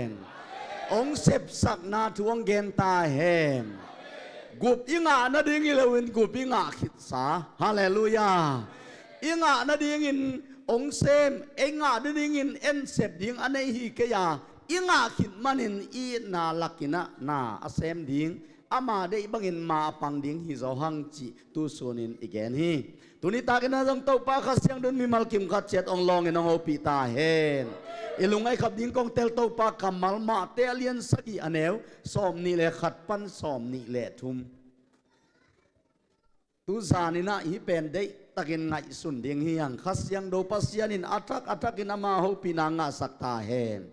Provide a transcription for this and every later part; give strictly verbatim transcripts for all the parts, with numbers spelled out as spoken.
hen. Hong sepsakna thu hong gen ta hen. Gup i ngah nading hi loin gup i ngah khitsa. Halleluiah. I ngah nadingin hong sem, ei ngah nadingin en sep ding a nei hi kei a, i ngah khit manin i itna lakin ah na a sem ding, ama deih bangin ma a pang ding hi zaw hang cih tu sunin i gen hi. Tuni takin ah zong Topa Kha Siangtho in mimal kim khat ciat hong lawngin hong hopih ta hen. I lungngaih khap ding kong tel Topa kammal Matthai a lian sagih a neu sawm nih le khat pan sawm nih le thum. Tu zanin ah hih pen deih takin ngaihsun ding hi hang. Kha Siangtho Pasian in a thak a thakin ama hopihna ngahsak ta hen.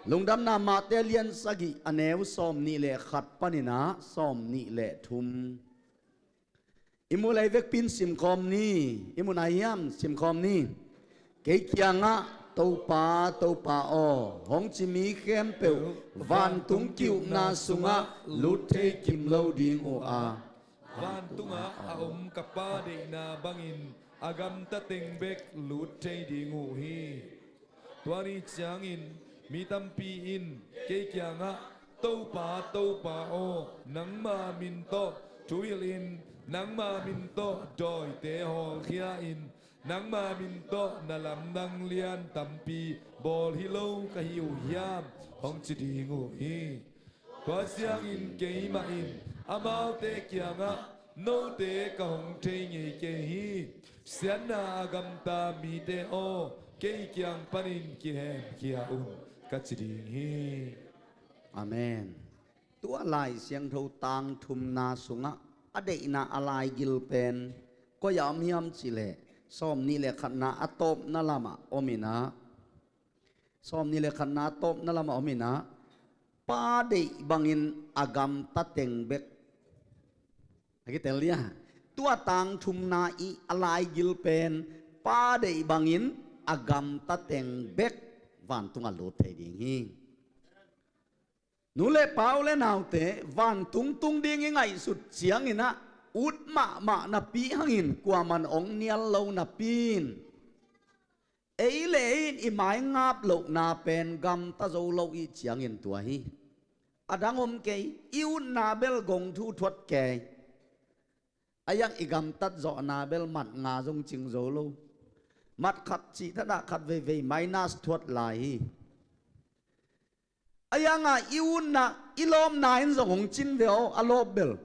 Lungdamna Matthai a lian sagih a neu sawm nih le khat panin ah sawm nih le thum. I muh lei vekpi in simkhawm ni. I muh nai hiam? Simkhawm ni. Kei kiangah Topa, Topa aw, hong ci mi khempeuh vantung ki-ukna sungah lut thei kim lo ding uh a, vantungah a om ka Pa deihna bangin a gamta teng bek lut thei ding uh hi. Tua ni ciangin mi tampi in kei kiangah, Topa, Topa aw, nangma min tawh thu hilhin, nangma min tawh dawite hawlkhia-in, nangma min tawh na lamdang lian tampi bawl hi lo ka hi uh hiam? Hong ci ding uh hi. Tua ciangin keimah in amaute kiangah, note ka hong thei ngei kei hi. Siatna a gamta mite aw, kei kiang panin kihemkhia un, ka ci ding hi. Amen. Tua Lai Siangtho tang thumna sungah a deihna a laigil pen koi-ah om hiam cihleh, sawm nih le khatna a tawpna lamah om in ah, sawm nih le khatna a tawpna lamah om in ah, Pa deih bangin a gamta teng bek. A kitel dia. Tua tang thumna i a laigil pen, Pa deih bangin a gamta teng bek vantungah lut thei ding hi. Nu le pa, u le naute, vantung tung ding i ngaihsut ciangin ah ut mahmah napi hangin kuaman hong nial lo napi in, ei le ei in i maingap lohna pen gamta zo lo i hih ciangin tua hi. A dang om kei, i utna bel gong thu thuat kei. A iang i gamtat zawhna bel mat nga zong cing zo lo. Mat khat cih thadah khat veivei minus thuat lai hi. A ianga i utna, i lawpna in zong hong cin ve aw, a lawp bel.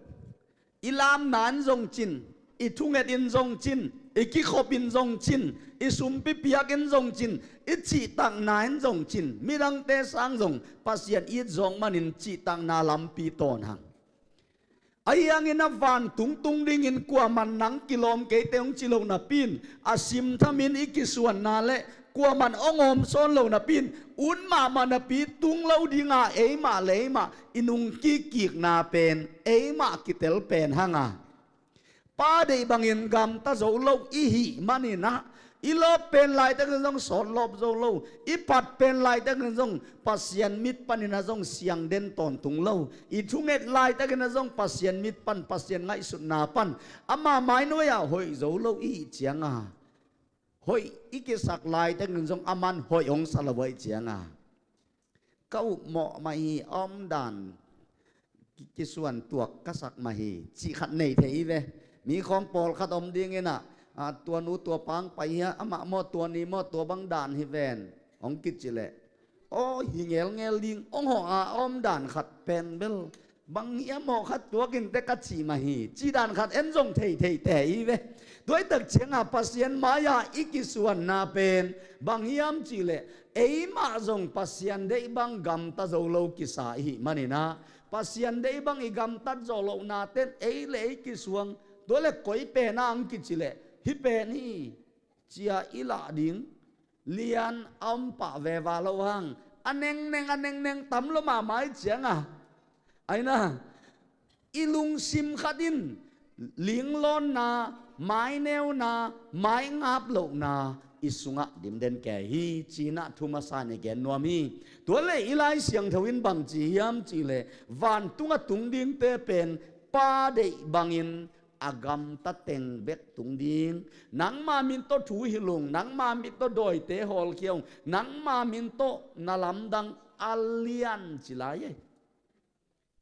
I lamna in zong cin, i thunget in zong cin, i kikhop in zong cin, i sumpi piak in zong cin, i cihtakna in zong cin, midangte sang zong Pasian it zawk manin cihtakna lampi tawn hang. Ahi hangin a vantung tung dingin kuaman nang kilawm keite hong ci loh napi in, a simthamin i kisuanna le kuaman hong awmsawn loh napi in, ut mahmah napi tung lo dinga eimah le eimah i nungkik kikna pen eimah kitel pen hanga, Pa deih bangin gamta zo lo i hih manin ah, i lawp pen laitakin zong sawt lawp zo lo, i phat pen laitakin zong Pasian mit panin ah zong siangden tawntung lo, i thunget laitakin ah zong Pasian mit pan, Pasian ngaihsutna pan ama mainuai-ah hoih zo lo i hih cianga, hoih i kisak laitakin zong aman hoih hong sa lo ahih cianga, ka upmawh mah hi, a omdan ki-, kisuan tuak ka sak mah hi, cih khat nei thei hi ve. Mi khawng pawlkhat om dingin ah, a, tua nu tua pa hong pai hi a, amah maw, tua ni maw, tua bang dan hi ven, hong kici leh, aw, hi ngelngel ding, hong hawh a, a omdan khat pen bel bang hiam, hawh khat tuakin teh ka cih mah hi, cih dan khat en zong thei thei teh hi ve. Tua hi tak cianga Pasian mai-ah i kisuanna pen bang hiam cihleh, eimah zong Pasian deih bang gamta zo lo kisa i hih manin ah, Pasian deih bang i gamtat zawh lohna ten ei le ei kisuang, tua le koi pen a hong kici leh, hih pen hi, ci-a i lah ding lian a om pah veva lo hang, a nengneng, a nengneng tam lo mahmah ahih cianga, aina, i lungsim khat in linglawnna, maineuna, maingap lohna i sungah dimden kei hi, ci-in ah thu masa in i gen nuam hi. Tua leh i Lai Siangtho in bang ci hiam cihleh, vantung a tung dingte pen Pa deih bangin a gamta teng bek tung ding. Nangma min tawh thu hilh ung, nangma min tawh dawite hawlkhia ung, nangma min tawh na lamdang A lian ci lai ei.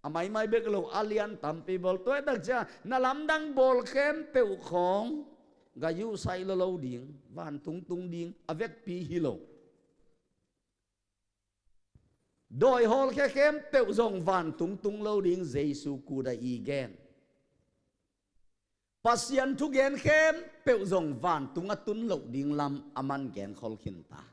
A maimai bek lo, a lian tampi bawl. Tua ahih tak ciang na lamdang bawl khempeuh khawng ga yuhsaih lolo ding, vantung tung ding, a vekpi hi lo. Dawi hawlkhia khempeuh zong vantung tung lo ding, Jesu kut ah i gen. Pasian thugen khempeuh zong vantung a tun loh ding lam a man genkhol khin ta.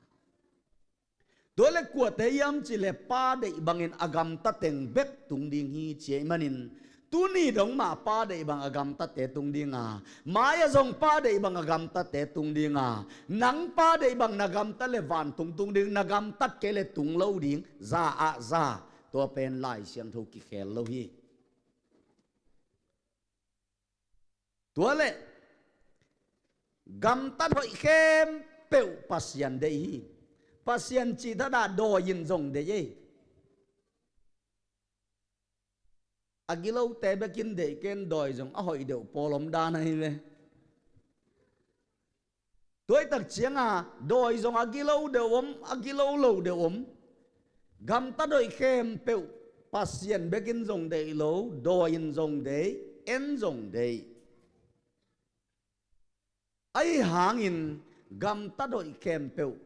Tua leh kuate hiam cih leh pa deih bangin a gamta teng bek tung ding hi ci ahih manin, tuni dong mah pa deih bang a gamtate tung ding a, mai-ah zong pa deih bang a gamtate tung ding a, nang pa deih bang na gamta leh vantung tung ding, na gamtat kei leh tung lo ding, za ah za. Tua pen Lai Siangtho kikhel lo hi. Tua leh gamtat hoih khempeuh Pasian deih hi. Pasian cih thadah dawi in zong deih ei. A gilote bekin deih ken, dawi zong a hoih deuh pawl om dan ahi ve. Tua ahih tak cianga dawi zong a gilo deuh om, a gilo lo deuh om. Gamtat hoih khempeuh Pasian bekin zong deih lo, dawi in zong deih, en zong deih. Ahi hangin gamtat hoih khempeuh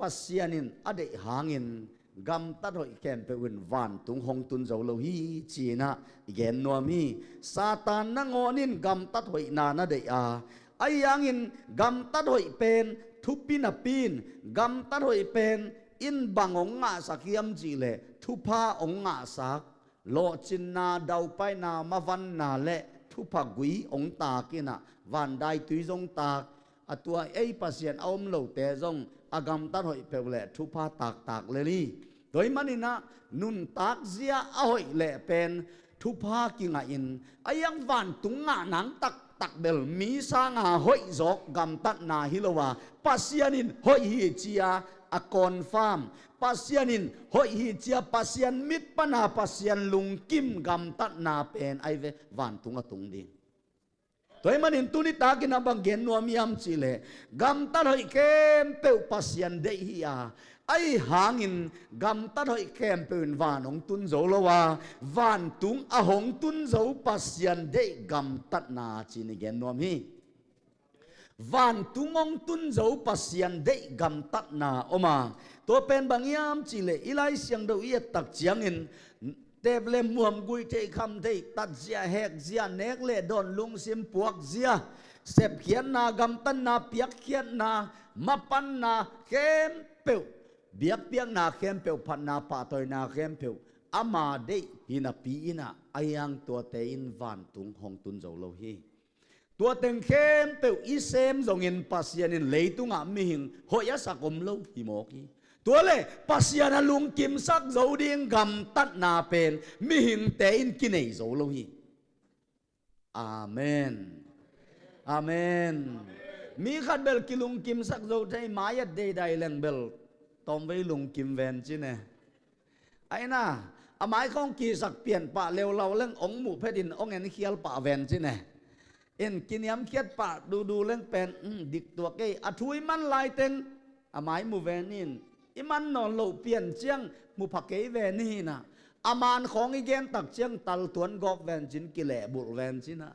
Pasian in a deih hangin, gamtat hoih khempeuh in vantung hong tun zo lo hi ci-in ah i gen nuam hi. Satan nangawn in gamtat hoihna na deih a, ahi hangin gamtat hoih pen thupi napi in, gamtat hoih pen in bang hong ngahsak hiam cih leh thupha hong ngahsak. Lawhcinna, daupaina, mavanna leh thupha gui hong tak in ah, vandaitui zong tak, a tua ei Pasian a om lote zong a gamtat hoih peuh leh thupha taktak lel hi. Tua ahih manin ah nuntak zia a hoih leh pen thupha kingah in, ahi hang vantung ngah nang taktak bel mi sanga hoih zawk gamtatna hi lo a, Pasian in hoih hi ci-a a confirm, Pasian in hoih hi ci-a Pasian mit pana Pasian lungkim gamtatna pen ahi ve, vantung a tung ding. Tua ahih manin tuni takin a bang gen nuam hiam cih leh, gamtat hoih khempeuh Pasian deih hi a, ahi hangin gamtat hoih khempeuh in van hong tun zo lo a, vantung a hong tun zo Pasian deih gamtatna ci-in i gen nuam hi. Vantung hong tun zo Pasian deih gamtatna om a, tua pen bang hiam cih leh i Lai Siangtho i et tak ciangin, tep leh muam, gui theih, kham theih, tat zia, hek zia, nek leh dawn, lungsim puak zia, sepkhiatna, gamtatna, piakkhiatna, mapanna khempeuh, biakpiakna khempeuh, phatna, pahtawina khempeuh ama deih hi napi in ah, ahi hang tuate in vantung hong tun zo lo hi. Tua teng khempeuh i sem zongin Pasian in leitungah mihing hoih a sak om lo hi mawk hi. Tua leh Pasian a lungkimsak zo ding gamtatna pen mihingte in kinei zo lo hi. Amen. Amen. Mi khat bel kilungkimsak zo thei, mai-ah deidai leng bel tawmvei lungkim ven ci ne. Aina, a mai khawng kisak pian pah leulau leng hong muh phetin hong enkhial pah ven ci ne. In kiniamkhiat pah duhduh leng pen, um, dik tuak ei. A thu i man laiteng a mai mu ven in, i man nawn loh pian ciang mu pha kei ven hi na. A man khawng i gen tak ciang taltuan gawp ven cin, kilehbulh ven ci na.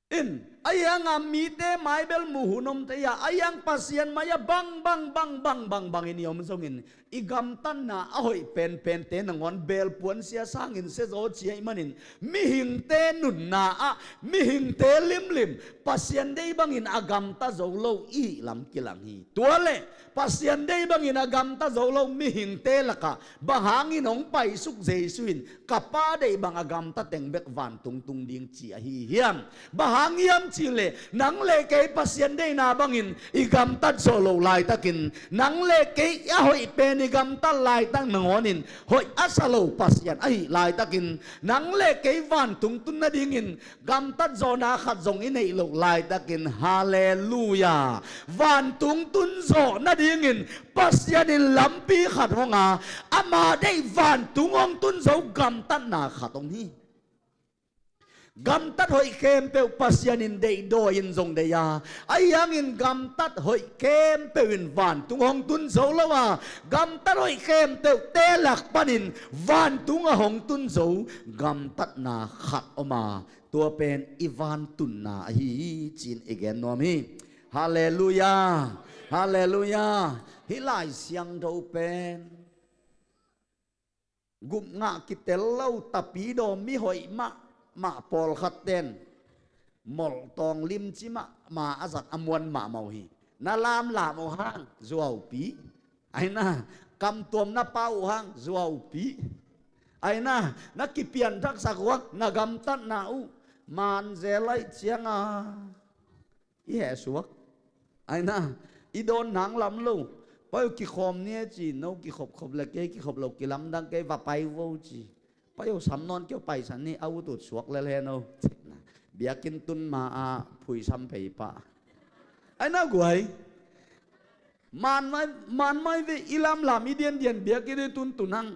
In, ahi hanga mite mai bel mu hun om thei a, ahi hang Pasian mai-ah bang, bang, bang, bang, bang, bang in i om zongin, i gamtatna a hoih penpente nangawn belpuan sia sangin sia zaw ci ahih manin, mihingte nunna ah, mihingte limlim Pasian deih bangin a gamta zo lo i hih lam kilang hi. Tua leh Pasian deih bangin a gamta zo lo mihingte lakah bang hangin hong paisuk Jesu in, ka Pa deih bang a gamta teng bek vantung tung ding ci ahi hiam? Bang hang hiam cih leh nang leh kei Pasian deihna bangin i gamtat zawh loh laitakin, nang leh kei a hoih pen i gamtat laitak nangawnin hoih a sa lo Pasian ahih laitakin, nang leh kei vantung tun nadingin gamtat zawhna khat zong i neih loh laitakin, halleluia, vantung tun zawh nadingin Pasian in lampi khat hong a, ama deih vantung hong tun zo gamtatna khat hong hi. Gamtat hoih khempeuh Pasian in deih dawi in zong deih a, ahi hangin gamtat hoih khempeuh in vantung hong tun zo lo a, gamtat hoih khempeuhte lak panin vantung a hong tun zo gamtatna khat om a, tua pen i vantunna ahi hi ci-in i gen nuam hi. Halleluiah. Halleluiah. Hih Lai Siangtho pen gupngah kitel lo, tapidaw, mihoih mahmah pawlkhat ten molhtawng limci mahmah a zat a muan mahmah uh hi. Na lamlam uh hang zuaupi, aina, kamtuam na pau uh hang zuaupi, aina, na kipianthaksak uh hang na gamtatna uh manzel aih cianga i hehsuak. Aina, i dawn nang lam lo. Pai uh kikhawm ni e ci, no kikhopkhop le kei kikhop lo kilamdang kei va pai vo ci. Pai uh sam nawn kei uh paisan ni a utut suak lel he no. Biakinn tun ma a phuisam phei pah. Aina guai. Manmai, manmai ve i lamlam i diandian biakinn i tuntun hang.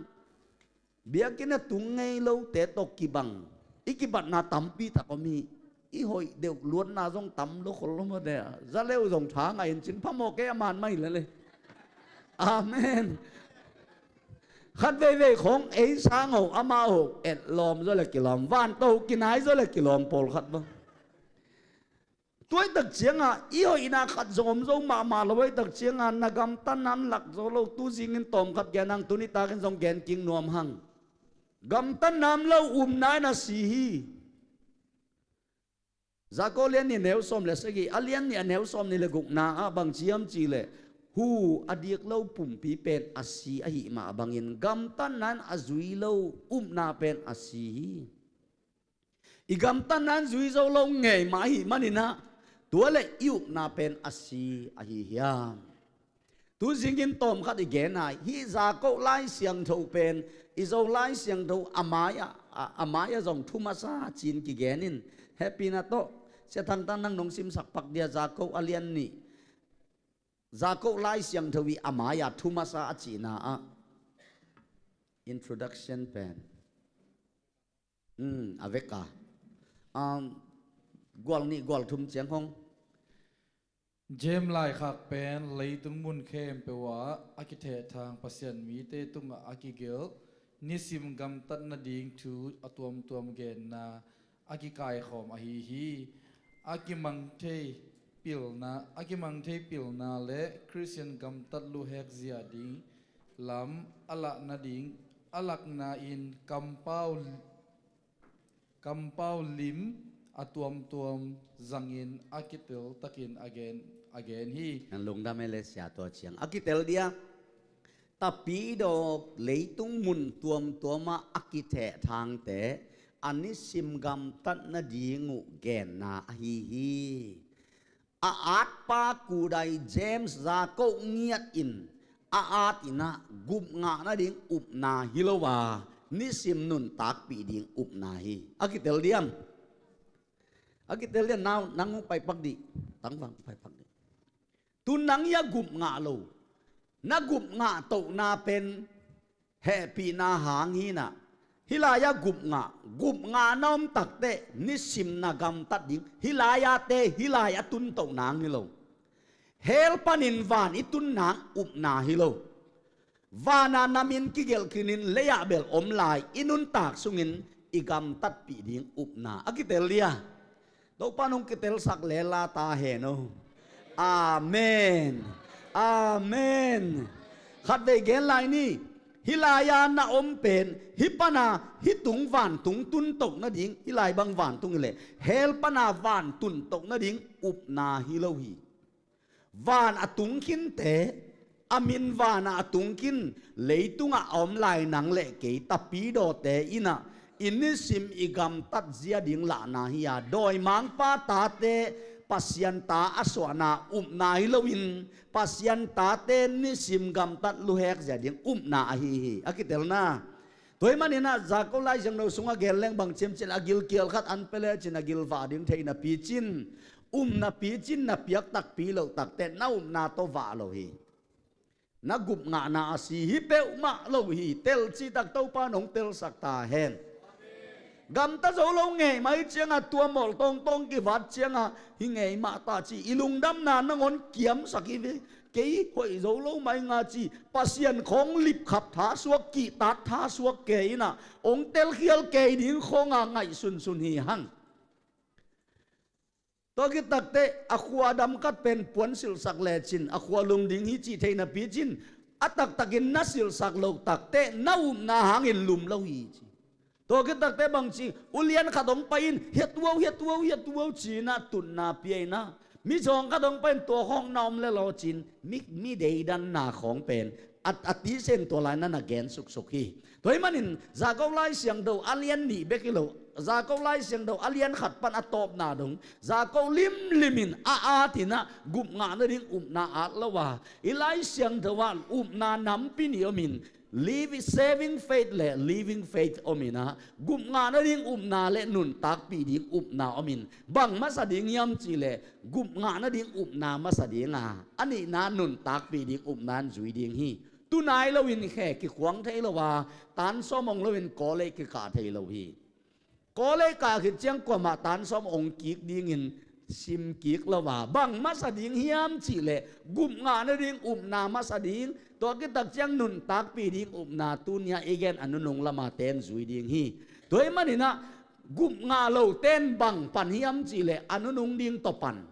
Biakinn a tung ngei lote tawh kibang i kibatna tampi tak om hi. I hoih deuh luatna zong tam lo khol lo mawte a za leu zong tha ngah in cin phamawh kei a manmai lele. Amen. Khat veivei khong ei sang ho ama ho etlawm zaw le kilawm, van tawh kinai zaw le kilawm pawlkhat bang. Tuaitak cianga i hoihna khat zong om zo mahmah lo, tuaitak cianga na gamtatna lak zo lo, tu zingin tawmkhat gen ang, tuni takin zong gen king nuam hang. Gamtatna lo upna in a si hi. Jakob lian nih neu sawm le sagih, a lian nih a neu sawm nih le gukna ah bang ciam cih leh, hu a dik lo pumpi pen a si ahi mah bangin gamtatna in a zui lo upna pen a si hi. I gamtatna in zui zo lo ngei mah ahi maninah tua le i upna pen a si ahi hiam? Tu zingin tawmkhat i gen ai, hih Jakob Lai Siangtho pen i Zo Lai Siangtho a mai-ah, a, a mai-ah zong thu masa cin kigen in, hehpihna tawh Sia Thang Tang nang nong simsak pak dia Jakob a lian nih, Jakob Lai Siangtho i a mai-ah thu masa a cihna ah introduction pen. Hmm, a vek a. Um, gual nih gual thum ciang hong. James laikhak pen leitung mun khempeuh ah a kithehthang Pasian mite tungah a kigelh nisim gamtat nading thu a tuamtuam genna a kikaikhawm ahi hi. A kimang thei pilna, a kimang thei pilna le Khristian gamtat luhek zia ding lam a lah nading a lakna in kampau, kampau lim a tuamtuam zangin a kitel takin a gen, a gen hi. An lungdam e le sia tua ciang a kitel dia. Tapidaw leitung mun tuamtuamah a kithehthangte a nisim gamtat nading uh genna ahi hi. A atpa kudai James Jakob ngiat in a at inah gupngah nading upna hi lo a, nisim nuntakpih ding upna hi. A kitel diam? A kitel diam? Nau, nang uh paipak dih. Tangvang paipak dih. Tu nang ia gupngah lo, na gupngah tohna pen hehpihna hang hinah, hih lai-ah gupngah, gupngah na om takteh nisim na gamtat ding, hih lai-ate hih lai a tuntoh nang hi lo. Hell panin van i tun nang upna hi lo. Vana na min kigelh khinin lei-ah bel om lai i nuntak sungin i gamtatpih ding upna. A kitel dia? Topa nong kitelsak lela ta hen o. Amen. Amen. Khatvei gen lai ni. Hih lai-a na om pen hih pana hih tung vantung tuntoh nading, hih lai bang vantung hileh hell pana vantun toh nading upna hi lo hi. Van a tung khinte, a min vana a tung khin, leitungah a om lai nang le kei tapidawte inah i nisim i gamtat zia ding lahna hi-a, dawimangpa tate Pasian ta a suahna upna hi loin Pasian tate nisim gamtat luhek zia ding upna ahi hi. A kitelna. Tua hih maninah Jakob Lai Siangtho sungah gen leng bang ciamcian a gilkial khat an pia lecin a gilvah ding theihna picin, upna picin na piak takpi loh takteh na upna tawh vah lo hi. Na gupngahna a si hi peuhmah lo hi. Tel cihtak Topa nong telsak ta hen. Gamta zo lo ngei mah hi cianga, tua mawlh tawngtawng kivat cianga, hi ngei mah ta ci, i lungdamna nangawn kiamsak hi ve. Kei hoih zo lo mah hi nga ci, Pasian khawng lipkhap thasuak, kihtak thasuak kei inah, hong telkhial kei ding khawnga ngaihsunsun hi hang. Tua khit takteh a khua dam khat pen puan silhsak lecin a khua lum ding hi cih thei napi cin, a taktakin na silhsak loh takteh na upna hangin lum lo hi ci. Tua khit takteh bangci, ulian khat hong pai in, hiatuau, hiatuau, hiatuau cinah tutna pia inah, mizawng khat hong pai in, tua khawng na om le law cin, mi, mi deidanna khawng pen a, a tisen tua lai na na gen suksuk hi. Tua hih manin Jakob Lai Siangtho a lian nih bek hi lo, Jakob Lai Siangtho a lian khat pan a tawpna dong, Jakob limlimin a at inah, gupngah nading upna at lo a, i Lai Siangtho ah upna nampi nih omin, liv-, saving faith le living faith omin ah, gupngah nading upna le nuntakpih ding upna omin, bang masa ding hiam cihleh, gupngah nading upna masa dinga, a nihna nuntakpih ding upna in zui ding hi. Tu nai loin khe kikhuang thei lo a, tan sawm hong loin college kikah thei lo hi. College kah khit ciang kuamah tan sawm hong kik dingin sim kik lo a, bang masa ding hiam cihleh, gupngah nading upna masa ding, tua khit tak ciang nuntakpih ding upna tunia i gen a nunung lama ten zui ding hi. Tua hih maninah, gupngah lo ten bang pan hiam cihleh, a nunung ding tawh pan.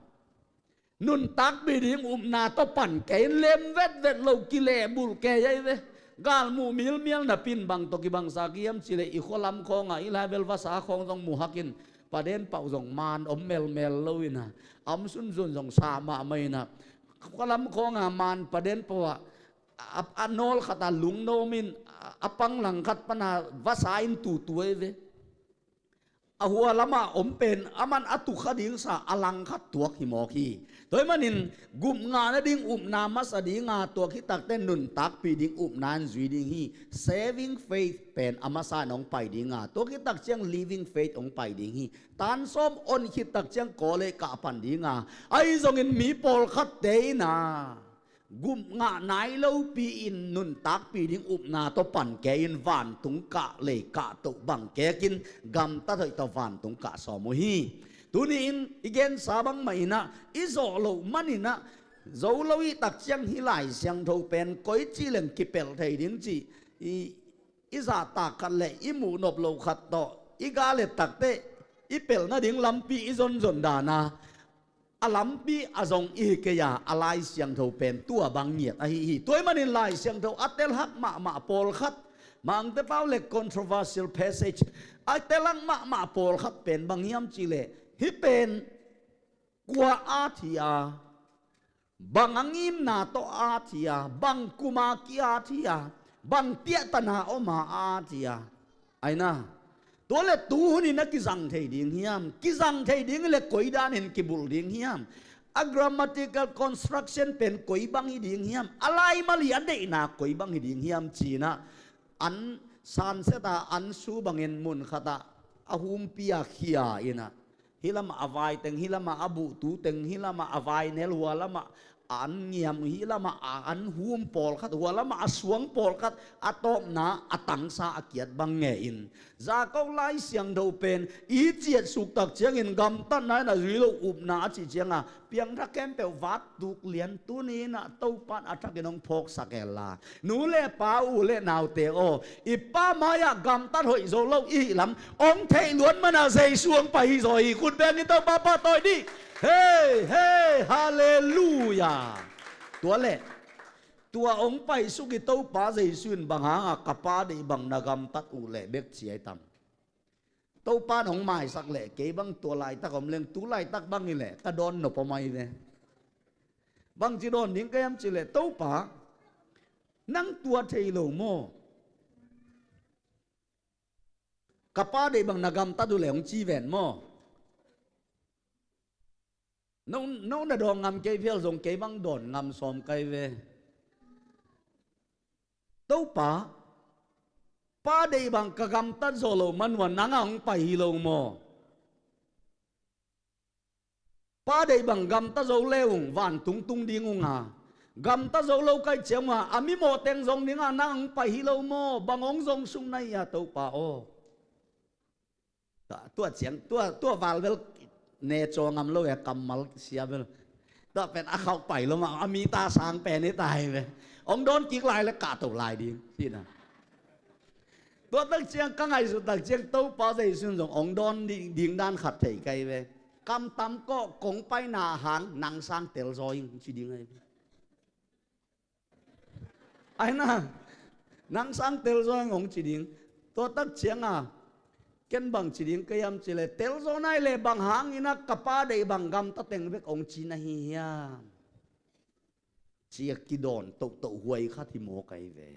Nuntakpih ding upna tawh pan kei in, lem vetvet lo, kilehbulh kei ahi ve. Galmuh milmial napi in bang tawh kibangsa kei hiam cihleh, i khualam khawngah i lai bel vasa khawng zong muhakin, paden pauh zong man om melmel lo inah, a om sunsun zong sa mahmah inah, khualam khawngah man paden pauh ah, a, a nawl khatah lungno om in, a, a pang lang khat pana vasa in tutu ahi ve. A hua lamah om pen, aman a tukha dingsa a langkhat tuak hi mawk hi. Tua hih manin, gupngah nading upna masa dinga, tua khit takteh nuntakpih ding upna in zui ding hi. Saving faith pen a masa in hong pai dinga, tua khit tak ciang living faith hong pai ding hi. Tan sawm on khit tak ciang college kah pan dinga, ahi zongin mi pawlkhatte inah, gupngah nai lopi-in nuntakpih ding upna tawh pan kei in, vantung kah lei kah toh bang kekin gamtat hoih tawh vantung kah sawm uh hi. Tuni-in i gensa bangmah inah, i zawh loh maninah, zo lo i tak ciang hih Lai Siangtho pen koi cileng kipelh thei ding cih i, i zahtak khat le i muhnop loh khat tawh i gal et takteh, i pelh nading lampi i zonzon dana, a lampi a zong i hi kei a, a Lai Siangtho pen tua bang ngiat ahi hi. Tua hih manin Lai Siangtho a telhak mahmah pawlkhat, Mangte pau le controversial passage, a telhak mahmah pawlkhat pen bang hiam cihleh, hih pen kua at hi a, bang a ngimna tawh at hi a, bang kuma ki-at hi a, bang tiahtana oma at hi a, aina. Tua le tu hunin a kizang thei ding hiam? Kizang thei ding le koi danin kibulh ding hiam? A grammatical construction pen koi bang hi ding hiam? A laimal hi a deihna koi bang hi ding hiam cinah, an sanseta an su bangin mun khatah a humpi a khia inah, hih lamah a vai teng, hih lamah a buhtu teng, hih lamah a vai nel, hua lamah a an ngiam, hih lamah a an hum pawlkhat, hua lamah a suang pawlkhat, a tawpna a tangsa a kiat bang nge in. Jakob Lai Siangtho pen i ciat suk tak ciangin gamtatna in a zui lo upna a cih cianga, piangthak khempeuh vat tuk lian, tuni inah Topan a thakin hong phawksak hen la. Nu le pa, u le naute aw, i Pa mai-ah gamtat hoih zo lo i hih lam hong theih luat mana Jesu hong pai hi zaw hi. Khut beng in Topa pahtawi dih. Hei, hei, halleluia. Tua leh, tua hong paisuk i Topa Jesu in bang hanga ka pa deih bang na gamtat uh leh bek ci ahi tam? Topa in hong maisak leh kei bang tua laitak om leng, tu laitak bang hi leh ka dawn nop om ahi ve. Bangci dawn ding ka hiam cihleh, Topa, nang tua thei lo maw? Ka pa deih bang na gamtat uh leh hong ci ven maw? No, no na dawn ngam kei phial zong kei bang dawn ngam sawm kai ve. Topa, pa deih bang ka gamtat zo lo man uh a nang a hong pai hi lo maw? Pa deih bang gamta zo le ung vantung tung ding unga, gamta zo lo kaih ciang unga a mimawh teng zong dinga nang hong pai hi lo maw? Bang hong zong sung na hi a Topa aw? Tua, tua ciang, tua, tua val bel ne caw ngam lo e, kammal sia bel. Tua pen a khauh pai lo mah, a mi ta sang pen hi ta hi ve. Hong dawn kik lai le kahto lai ding, ci na. Tua tak ciang ka ngaihsut tak ciang Topa Jesu in zong hong dawn ding, ding dan khat thei ka hi ve. Kam tam kawh, kong paina hang nang sang telzaw ing ci ding a hi ve. Ai na, nang sang telzaw ing hong ci ding. Tua tak ciang a, ken bang ci ding ka hiam cih leh, telzaw nai leh bang hangin a ka Pa deih bang gamta teng bek hong ci na hi hiam? Ci a kidawn tohtoh huai khat hi mawk ahi ve.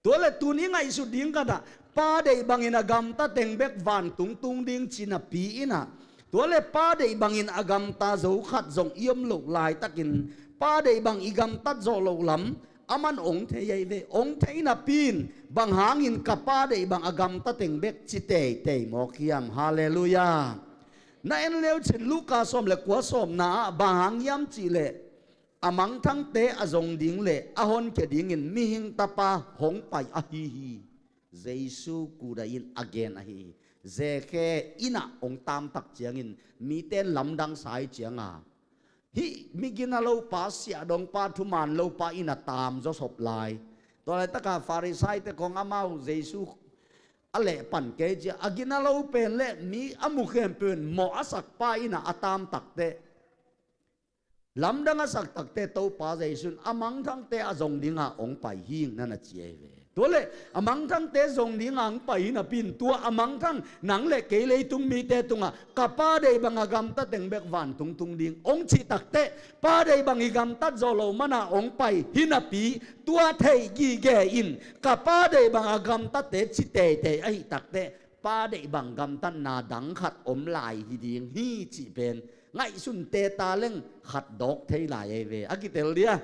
Tua leh tuni ngaihsut ding khat ah, Pa deih bangin a gamta teng bek vantung tung ding ci napi in ah, tua leh Pa deih bangin a gamta zo khat zong i om loh laitakin, Pa deih bang i gamtat zawh loh lam aman hong thei ahi ve. Hong thei napi in, bang hangin ka Pa deih bang a gamta teng bek ci teitei mawk hiam? Halleluiah. Na en leu cin Luka sawm le kua sawmna ah bang hang hiam cih leh, a mangthangte a zong ding le a honkhia dingin mihing tapa hong pai ahi hi. Jesu kudai in a gen ahi hi. Zekhe in ah hong tamtak ciangin mite in lamdang sa hi ciang a, hih mi gina lopa, siahdongpa, thuman lopa in a tam zawsop lai. Tua laitaka Farisai-te kong amau Jesu a lehpan kei ci a, a gina lo pen le mi a mu khempeuh in mawh a sakpa in ah a tamtak teh, lamdang a sak tak teh Topa Jesu in a mangthangte a zong ding a hong pai hi ing na na ci ahi ve. Tua leh a mangthangte zong ding a hong pai hi napi in, tua a mangthang nang le kei leitung mite tungah ka Pa deih bang a gamta teng bek vantung tung ding hong cih tak teh, Pa deih bang i gamtat zawh loh man a hong pai hi napi, tua theih gige in ka Pa deih bang a gamtate ci teitei ahih tak teh, Pa deih bang gamtatna dang khat om lai hi ding hi cih pen ngaihsun teta leng khat dawk thei lai ahi ve. A kitel dia.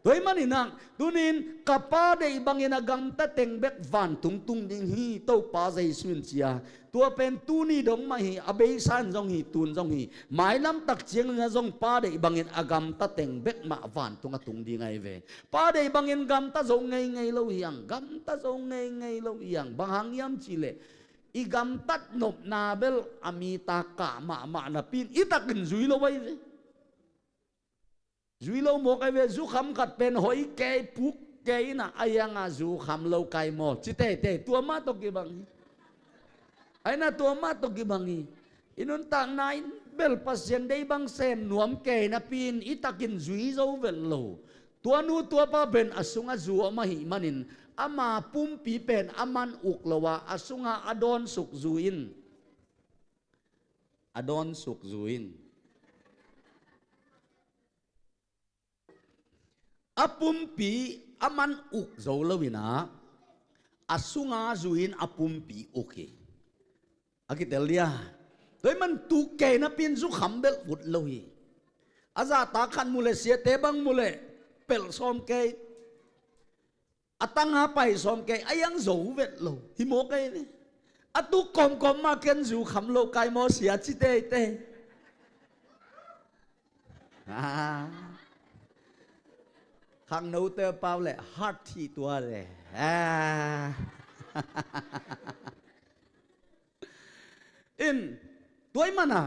Tua ahih manin ah, tuni in ka Pa deih bangin a gamta teng bek vantung tung ding hi, Topa Jesu in ci a. Tua pen tuni dong mah hi, a beisa in zong hi, tun zong hi. Mailam tak ciangin ah zong Pa deih bangin a gamta teng bek mah vantung a tung ding ahi ve. Pa deih bangin gamta zo ngeingei lo hi hang, gamta zo ngeingei lo hi hang. Bang hang hiam cih leh, i gamtat nopna bel a mi ta kah mahmah napi in i takin zui lo ahi ve. Zui lo mawk ahi ve. Zukham khat pen hoih kei, puk kei in ah, a hiang a zukham lo kai maw ci teitei, tua mah tawh kibang hi. Ai na, tua mah tawh kibang hi. I nuntakna in bel Pasian deih bang sem nuam kei napi in i takin zui zo vet lo. Tua nu tua pa pen a sungah zu om ahih manin, ama pumpi pen a man uk lo a, a sungah a dawnsuk zu in, a dawnsuk zu in, a pumpi a man uk zo lo in ah, a sunga zu in a pumpi uk hi. A kitel dia. Tua ahih man tuk kei napi in zukham bel ut lo hi. A zahtak khat mu leh, siate bang mu leh, pelh sawm kei. A tangah pai sawm kei, a hiang zo vet lo hi mawk ahi ve. A tuk kawmkawm mah ken zukham lo kai maw sia ci teitei. Ah. Khangnote pau leh hat hi tua leh. Ah. In, tua ahih man a,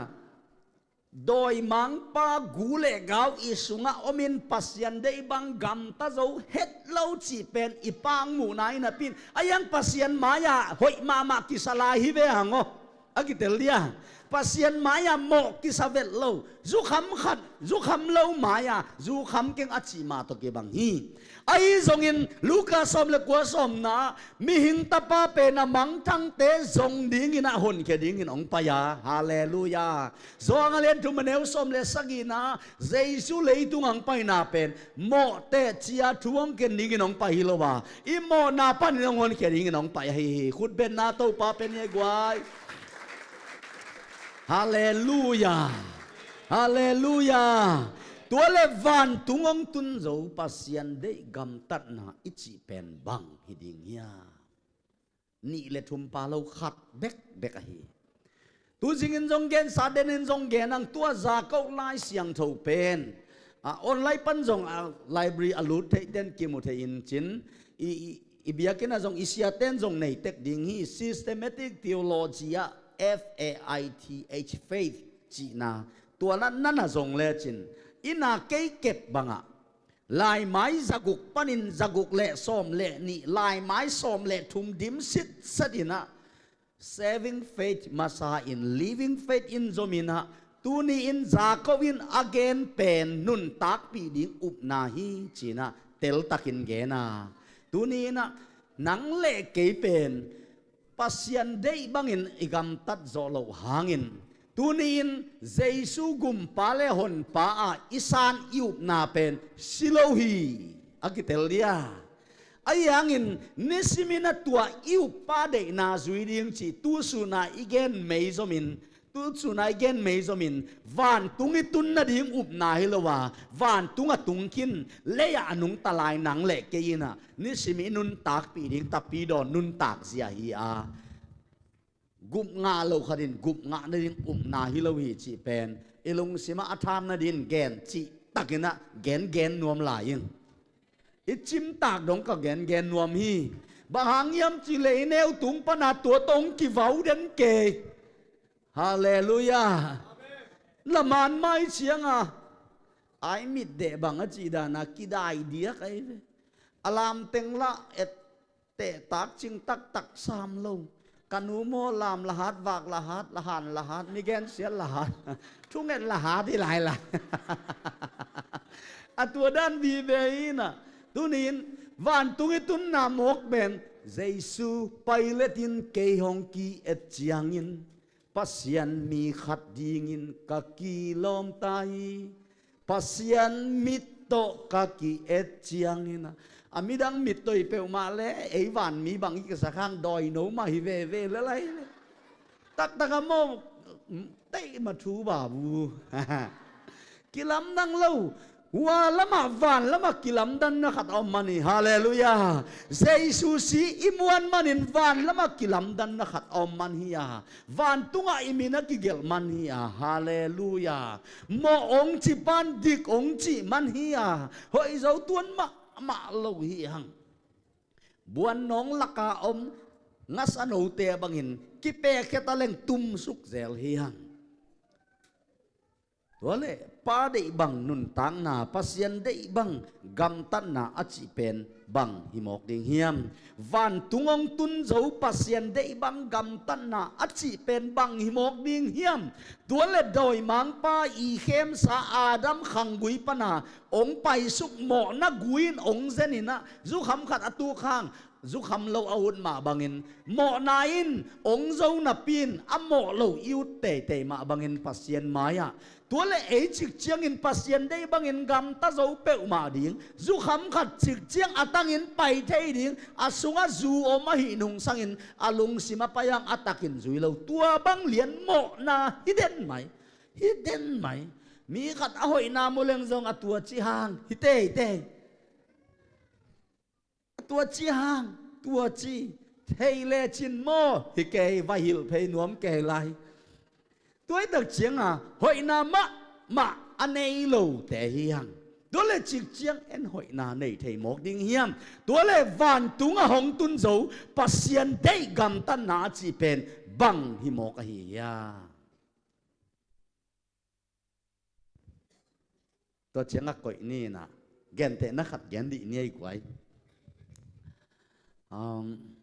dawimangpa gu le gau i sungah om in Pasian deih bang gamta zo het lo cih pen i pangmuhna hi napi in, a hiang Pasian mai-ah hoih mahmah kisa lai hi ve hang aw. A kitel dia. Pasian mai-ah mawh kisa vet lo, zukham khat, zukham lo mai-ah zukham keng a cih mah tawh kibang hi. Ahi zongin Luka sawm le kua sawmna, mihing tapa pen a mangthangte zong dingin a honkhia dingin hong pai a. Halleluiah. Johan a lian thum a neu sawm le sagihna, Jesu leitung hong paina pen mawh teh cia thu hong ken dingin hong pai hi lo a, i mawhna panin hong honkhia dingin hong pai ahi hi. Khutbetna Topa pen hi guai. Halleluiah. Halleluiah. Tua le vantung hong tun zo Pasian deih gamtatna i cih pen bang hi ding hiam? Nih le thum pha lo, khat bekbek ahi. Tu zingin zong gen, sa denin zong gen ang, tua Jakob Lai Siangtho pen, a, online pan zong, a, library a lut theih ten kimu thei in cin, i, i, i biakinn ah zong i siaten zong nei tek ding hi. Systematic theology ah F A I T H, faith cihna, tua na na na zong lecin, ina kei kep bangah laimai zaguk panin zaguk le sawm le nih, laimai sawm le thum dim sitset inah, saving faith masa in, living faith in zom inah, tuni in Jacob in a gen pen nuntakpih ding upna hi cinah teltakin gena. Tuni inah nang le kei pen Pasian deih bangin i gamtat zawh loh hangin, tuni in Jesu gumpa le honpa ah i san i upna pen si lo hi, a kitel dia. Ahi hangin nisimin a tua i uppa deihna zui ding cih tusuna i gen mei zomin, tusuna i gen mei zomin, vantung i tun nading upna hi lo a, vantung a tungkhin, lei-ah a nungta lai nang le kei inah nisim i nuntakpih ding Tapidaw nuntak zia hi a, gupngah lo khatin gupngah nading upna hi lo hi cih pen i lungsimah a tham nading gen cihtakinah gengen nuam lai in. I cimtak dong ka gengen nuam hi. Bang hang hiam cih leh i neu tung pana tua tawh hong kivau den kei. Halleluiah. Laman mai cianga ai mit deh bang a cih dana kidai diak ahi ve. A lamteng lah et tehtak cing taktak sam lo. Ka nu maw lam lahat, vak lahat, lahan lahat, mi gensiat lahat, thunget lahat hi lai lai. A tua dan vive inah, tunin vantung i tunna mawk pen Jesu Pilate in kei hong ki-et ciangin Pasian mi khat dingin ka kilawm ta hi. Pasian mit tawh ka ki-et ciangin a, a midang mit tawh hi peuhmah le ei vanmi bang i kisak hang dawino mah hi veve le lai le. Taktak a maw, teih ma thu babu. Kilamdang lo. Hua lamah van lamah kilamdanna khat a om man hi. Halleluiah. Jesu si i muan manin van lamah kilamdanna khat a om man hi a, vantungah i min a kigelh man hi a. Halleluiah. Mawh ong ci pan dik ong cih man hi a, hoih zo tuan mahmah lo hi hang. Buan nawng laka om ngasa note bangin kipekheta leng tumsuk zel hi hang. Tua le Pa deih bang nuntakna, Pasian deih bang gamtatna a cih pen bang hi mawk ding hiam? Vantung hong tun zo Pasian deih bang gamtatna a cih pen bang hi mawk ding hiam? Tua le dawimangpa i khemsa Adam khanggui pana hong paisuk mawhna gui in hong zen inah zukham khat a tuk hang, zukham lo a ut mah bangin mawhna in hong zo napi-in a mawh lo i ut teitei mah bangin Pasian mai-ah, tua le ei cik ciangin Pasian deih bangin gamta zo peuhmah ding, zukham khat cik ciang a tangin pai thei ding, a sungah zu om ahih nungsangin a lungsim a pai hang a takin zui lo. Tua bang lian mawhna hi den mai, hi den mai. Mi khat a hoihna mu leng zong a tua ci hang hi teitei. Tua ci hang, tua ci. Thei lecin maw hi kei, va hilh phei nuam kei lai. Tua hi tak cianga hoihna mahmah a nei lote hi hang. Tua le cik ciang en hoihna nei thei mawk ding hiam? Tua le vantung a hong tun zo Pasian deih gamtatna a cih pen bang hi mawk ahi hiam? Tua ciangah koih ni inah, gentehna khat gen dih ni ei guai. Um,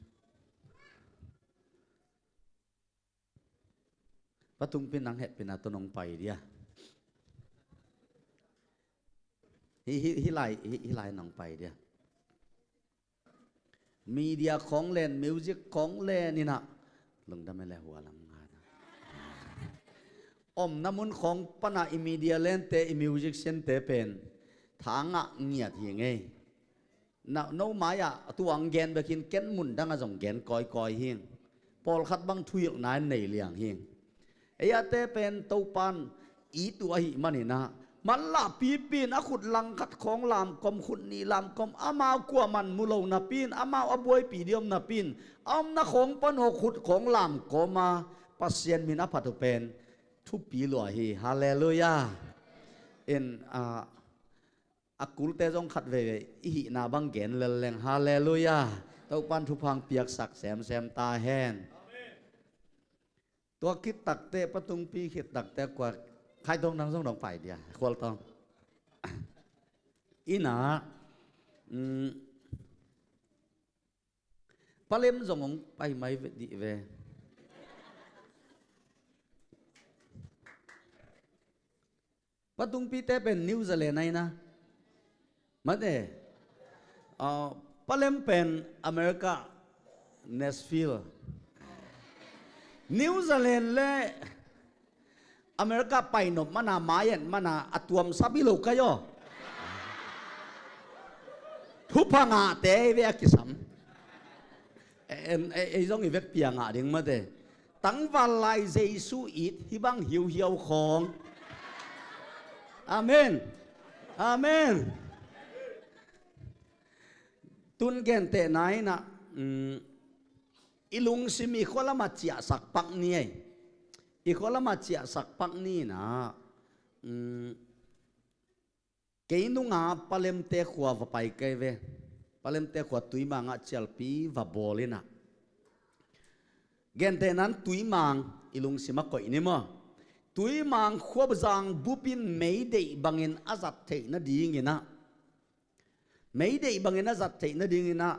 Pa Tungpi nang hehpihna tawh nong pai dia. Hi, hi, hi lai, hi, hi lai nong pai dia. Media khawng len, music khawng len inah, lungdam e le hua lam ngat a. Omna mun khawng pana i media lente, i musiciante pen tha ngah ngiat hi ngei. Na, no mai-ah a tuang gen bekin ken mun dangah zong gen kawikawi hing. Pawlkhat bang thuhilhna in nei liang hing. Ei ate pen Topan it uh ahih maninah, manlah pipi in a khut langkhat khawng lamkom, khut nih lamkom, amau kuaman mu lo napi in, amau a buaipih dih om napi in, a omna khawng pan aw khut khawng lamkom a, Pasian min a phat uh pen thupi lua hi. Halleluiah. In, ah, a kulte zong khat veivei i hihna bang gen lelleng. Halleluiah. Topan thupha hong piaksak semsem ta hen. Tua khit takte, patungpi khit takte, kua Khaitawng nang zong dong pai dia, Khualtawng. Ina, mm, Palem zong hong pai mai ve dih ve. Patungpite pen New Zealand ahi na. Mate. Ah, Palem pen America, Nashville. New Zealand le America painop mana, maian mana, a tuam sabi lo kai aw. Thupha ngahte ve a kisam. En, ei, ei zong i vekpi a ngah ding mate. Tangval lai Jesu it hih bang hiuhiau khawng. Amen. Amen. Tun gentehna inah, mm, i lungsim i khua lamah ciahsak pak ni ei. I khua lamah ciahsak pak ni inah, mm, kei nunga Palemte khua va pai kei ve. Palemte khua Tuimangah cialpi va bawl inah. Gentehnan Tuimang i lungsim a koih ni maw. Tuimang khuazang bupin meideih bangin a zat theih nadinginah. Meideih bangin a zat theih nadinginah.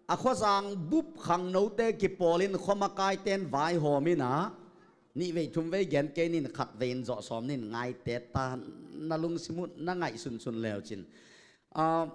A khuazang bup khangnote kipawlin khuamakaiten vaihawm inah. Nih vei thum vei gen kei nin khat vei in zawh sawm nin ngaite ta na lungsim uh na ngaihsunsun leucin. Ah,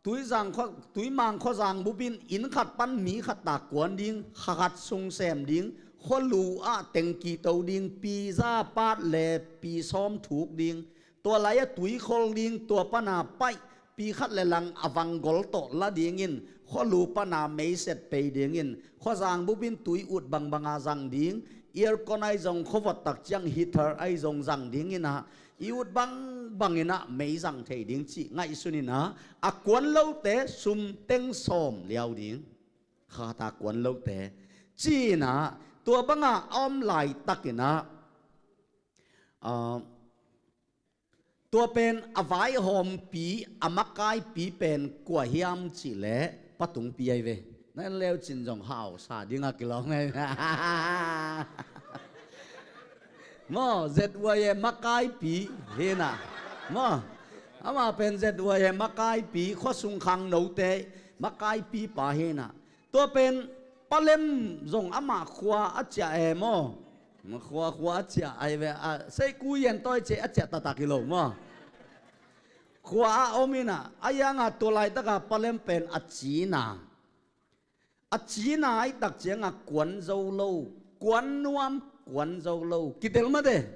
Tuizang khua, Tuimang khuazang bupin inn khat pan mi khat ta kuan ding, kha khat sung sem ding, khualu ah tengki to ding, pi za pat le pi sawm thuk ding, tua lai-ah tui khol ding, tua pana paih pi khat le lang a vanggol tawh la dingin, khualu pana meiset pei dingin, khuazang bupin tui ut bangbanga zang ding, aircon ahi zong khuavot tak ciang heater ahi zong zang dinginah, i ut bangbang inah mei zang thei ding cih ngaihsun inah, a kuan lote sum teng sawm liau ding. Kha khat a kuan lote. Ci inah, tua banga a om laitakinah, ah, tua pen a vaihawmpi, a makaipi pen kua hiam cihleh patungpi ahi ve. Na en leucin zong hausa dinga kilawm ahi ve. Maw, Z Y A makaipi hinah. Maw, amah pen Z Y A makaipi, khuasung khangnote makaipi pa hinah. Tua pen Palem zong amah khua a ciah e maw. Khua, khua a ciah ahi ve, a, Seiku Yen Tawi Cei a ciah taktak hi lo maw. Khua a om inah, a ianga tua laitaka Palem pen a cina. A cina ahi tak cianga kuan zo lo, kuan nuam, kuan zo lo. Kitel mate.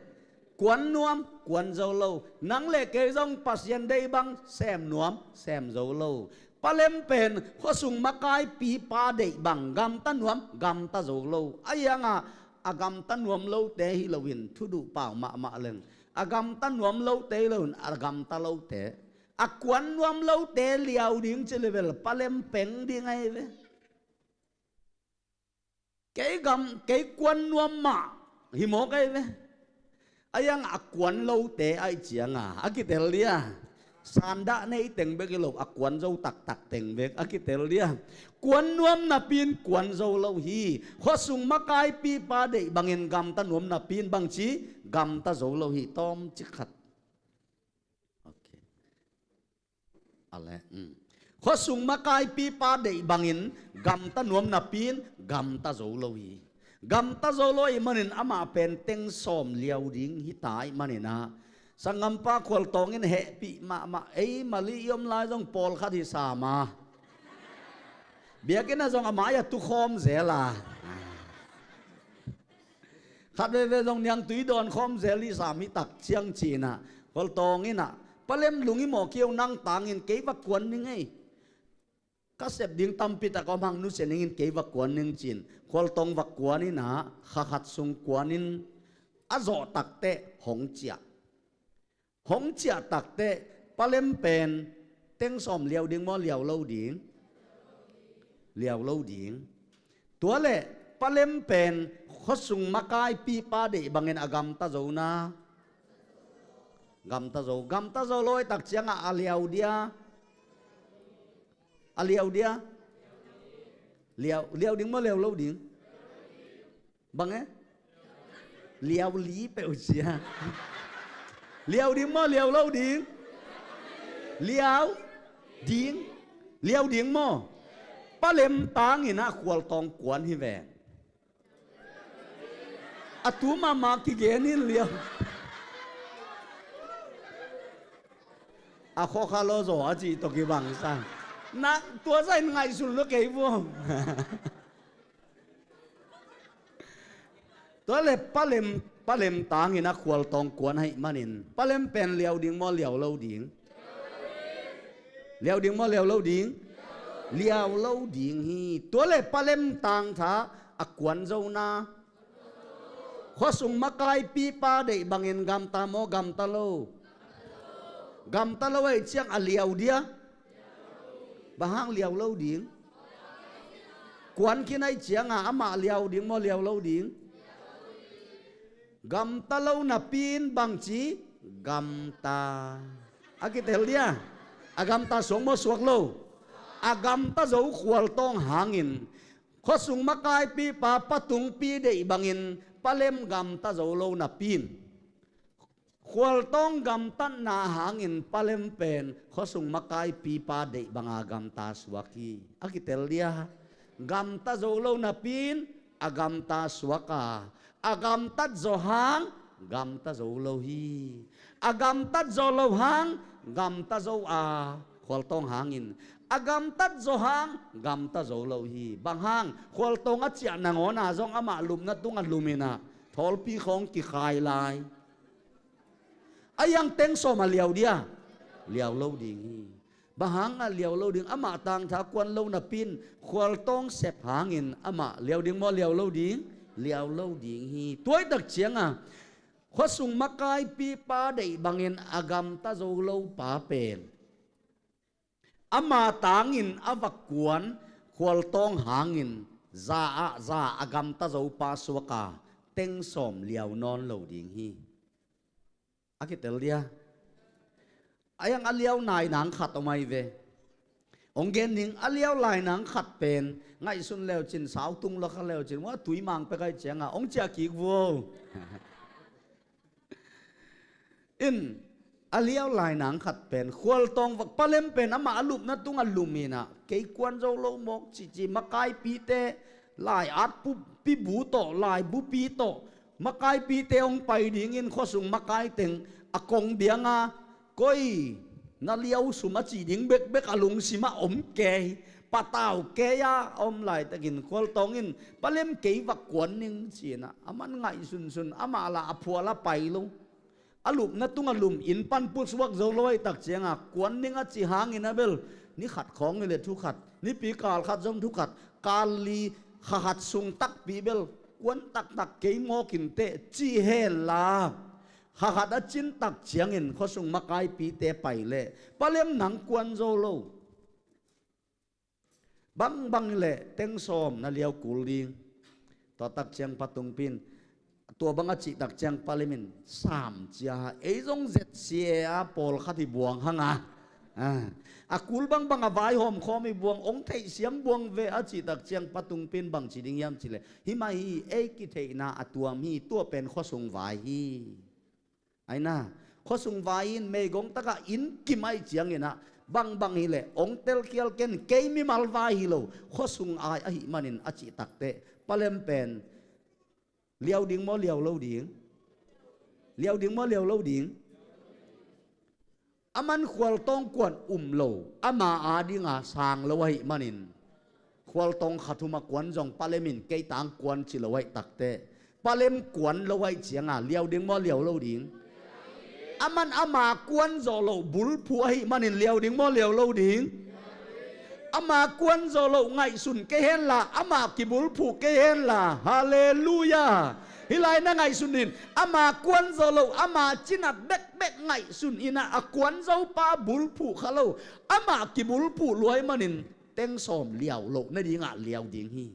Kuan nuam, kuan zo lo. Nang le kei zong Pasian deih bang sem nuam, sem zo lo. Palem pen khuasung makaipipa deih bang gamta nuam, gamta zo lo. A ianga a gamta nuam lote hi loin thuduh pau mahmah leng, a gamta nuam lote hi loin a gamta lote, a kuan nuam lote liau ding ci level Palem peng ding ahi ve. Kei gam, kei kuan nuam mah hi mawk ahi ve. A iang a kuan lote ahi cianga a kitel dia. Sandah nei teng bek hi lo, a kuan zo taktak teng bek a kitel dia. Kuan nuam napi in kuan zo lo hi. Khuasung makaipipa deih bangin gamta nuam napi in bangci gamta zo lo hi. Tawmcik khat. Okay. Ale, mm. Khuasung makaipipa deih bangin gamta nuam napi in gamta zo lo hi. Gamta zo lo ahih manin amah pen teng sawm liau ding hita ahih maninah, sanggampa Khualtawng in hehpih mahmah, ei Mali i om lai zong pawlkhat hi sam a. Biakinn ah zong a mai-ah tukhawm zel a. Khat veve zong niangtui dawn khawm zel hi sam hi tak ciang ci inah, Khualtawng inah, Palem lung i mawh kei o, nang tangin kei va kuan ning ei. Ka sep ding tampi tak om hang, nusia ningin kei va kuan ning ci-in Khualtawng va kuan inah, kha khat sung kuanin a zawh takteh hong ciah. Hong ciah takteh Palem pen teng sawm liau ding maw, liau lo ding? Liau lo ding. Tua leh Palem pen khuasung makaipipa deih bangin a gamta zo na? Gamta zo. Gamta zo lo ahih tak ciangah a liau dia? A liau dia? Liau, liau ding maw, liau lo ding? Bang e? Liau li peuh sia. Liau ding maw, liau lo ding? Liau ding. Liau ding maw? Palem tangin ah khualtawng kuan hi ve. A tu mahmah kigen in liau. A khawkha lo zaw a cih tawh kibang sa. Na tua sa in ngaihsun lo kei vuam. Tua le palem, palem tangin a khualtawng kuan ahih manin palem pen liau ding maw, liau lo ding? Liau ding maw, liau lo ding? Liau lo ding hi. Tua le palem tangtha a kuan zona, khuasung makaipipa deih bangin gamta maw, gamta lo? Gamta lo ahih ciang a liau dia? Bang hang liau lo ding? Kuan khin ahih cianga amah liau ding maw, liau lo ding? Gamta lo napi-in bangci gamta? A kitel dia? A gamta suak maw, suak lo? A gamta zo khualtawng hangin, khuasung makaipipa patungpi deih bangin palem gamta zo lo napi-in, khualtawng gamtatna hangin palem pen khuasung makaipipa deih banga gamta suak hi. A kitel dia? Gamta zo lo napi-in a gamta suak a, a gamtat zaw hang gamta zo lo hi. A gamtat zaw lo hang gamta zo a, khualtawng hangin a gamtat zaw hang gamta zo lo hi. Bang hang? Khualtawng a ciah nangawna zong amah lupna tunga luminah thawlpi khawng kikhai lai. A iang teng sawm a liau dia? Liau lo ding hi. Bang hang a liau lo ding? Amah tangtha kuan lo napi-in khualtawng sep hangin amah liau ding maw, liau lo ding? Liau lo ding hi. Tua ahih tak cianga khuasung makaipipa deih bangin a gamta zo lo pa pen ama tangin a va kuan khualtawng hangin za ah za a gamta zo pa suaka teng sawm liau nawn lo ding hi. A kitel dia? A iang a liau nai nang khat om ahi ve. Hong gen ning, a liau lai nang khat pen ngaihsun leucin, sautung lo kha leucin, wa tui mang pek ahih cianga hong ciah kik vuo. In, a liau lai nang khat pen khualtawng vak, palem pen amah a lupna tunga luminah kei kuan zo lo mawk cici makaipite, lai-at pu, pibu tawh, laibupi tawh makaipite hong pai dingin khuasung makai teng a kong bianga, koi na liau sum a cih ding bekbek a lungsimah om kei, patau kei a om laitakin khualtawng in palem kei vak kuan ning cinah aman ngaihsunsun, amah lah a phual a pai lo. A lupna tunga lum, inn pan pusuak zo lo ahih tak cianga kuan ning a cih hangin a bel ni khat khawng hi le thu khat, nipi kal khat zong thu khat, kal li kha khat sung takpi bel kuan taktak kei mawk inteh ci henla, kha khat a cin tak ciangin khuasung makaipite pai leh palem nang kuan zo lo. Bangbang hileh teng sawm na liau kul ding. Tua tak ciang patungpi in tua bang a cih tak ciang palem in sam cia, ei zong Z C A a pawlkhat hi buang hanga. A kul bangbang a vaihawm khawm hi buang, hong theihsiam buang ve a cih tak ciang patungpi in bangci ding hiam cileh, himah hi, ei kitheihna a tuam hi, tua pen khuasung vai hi. Aina, khuasung vai in meigong takah inn kim ahih cianginah bangbang hileh hong telkhial ken, kei mimal vai hi lo, khuasung ai ahih manin a cih takteh palem pen liau ding maw, liau lo ding? Liau ding maw, liau lo ding? Aman khualtawng kuan um lo, ama adinga sang lo ahih manin khualtawng khat huma kuan zong palem in kei tang kuan ci lo ahih takteh, palem kuan lo ahih cianga liau ding maw, liau lo ding? Aman ama kuan zawh loh bulphuh ahih manin liau ding maw, liau lo ding? Ama kuan zawh loh ngaihsun kei henla, ama kibulphuh kei henla. Halleluiah. Hih lai na ngaihsun in, ama kuan zawh loh, ama cinat bekbek ngaihsun inah a kuan zopa bulphuh kha lo, ama kibulphuh luai manin teng sawm liau loh nadingah liau ding hi.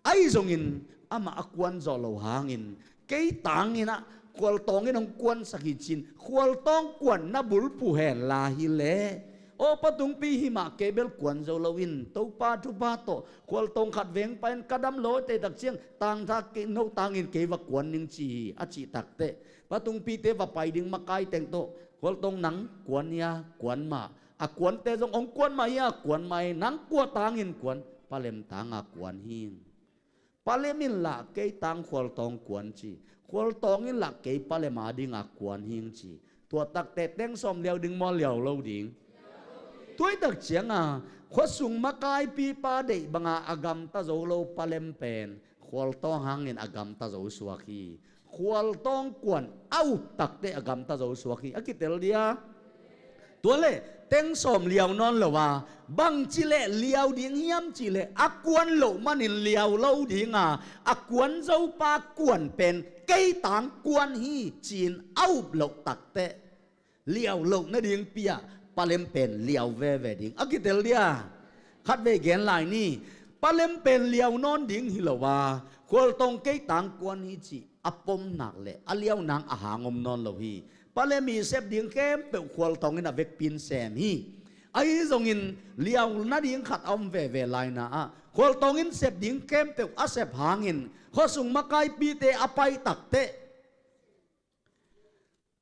Ahi zongin amah a kuan zawh lo hangin kei tanginah khualtawng in hong kuansak hi cin, khualtawng kuan na bulphuh henla hileh Aw, Pa Tungpi, himah kei bel kuan zo lo in, Topa thupha tawh khualtawng khat veng pain ka dam lawh teh tak ciang tangtha kei, no tangin kei va kuan ning ci hi, a cih takteh, Pa Tungpite va pai ding makai teng tawh, khualtawng, nang kuan hia, kuan mah. A kuante zong hong kuan mah hia, kuan mah hi, nang kua tangin kuan? Pa Lem tanga kuan hi. Pa Lem in lah kei tang khualtawng kuan ci. Khualtawng in lah kei Pa Lem a dinga kuan hing ci. Tua takteh teng sawm liau ding maw, liau lo ding? Tua hi tak cianga khuasung makaipipa deih banga a gamta zo lo Pa Lem pen khualtawng hangin a gamta zo suak hi. Khualtawng kuan a up takteh a gamta zo suak hi. A kitel dia? Tua leh teng sawm liau nawn lo a, bangci leh liau ding hiam cih leh, a kuan loh manin liau lo dinga, a kuan zopa kuan pen kei tang kuan hi ci-in a up loh takteh, liau loh nadingpi-ah Pa Lem pen liau veve ding. A kitel dia? Khatvei gen lai ni. Pa Lem pen liau nawn ding hi lo a, khualtawng kei tang kuan hi cih a pom nak leh a liau nang a hang om nawn lo hi. Pa Lem i sep ding khempeuh khualtawng in a vekpi-in sem hi. Ahi zongin liau nading khat a om veve laina ah, khualtawng in sep ding khempeuh a sep hangin khuasung makaipite a pai takteh,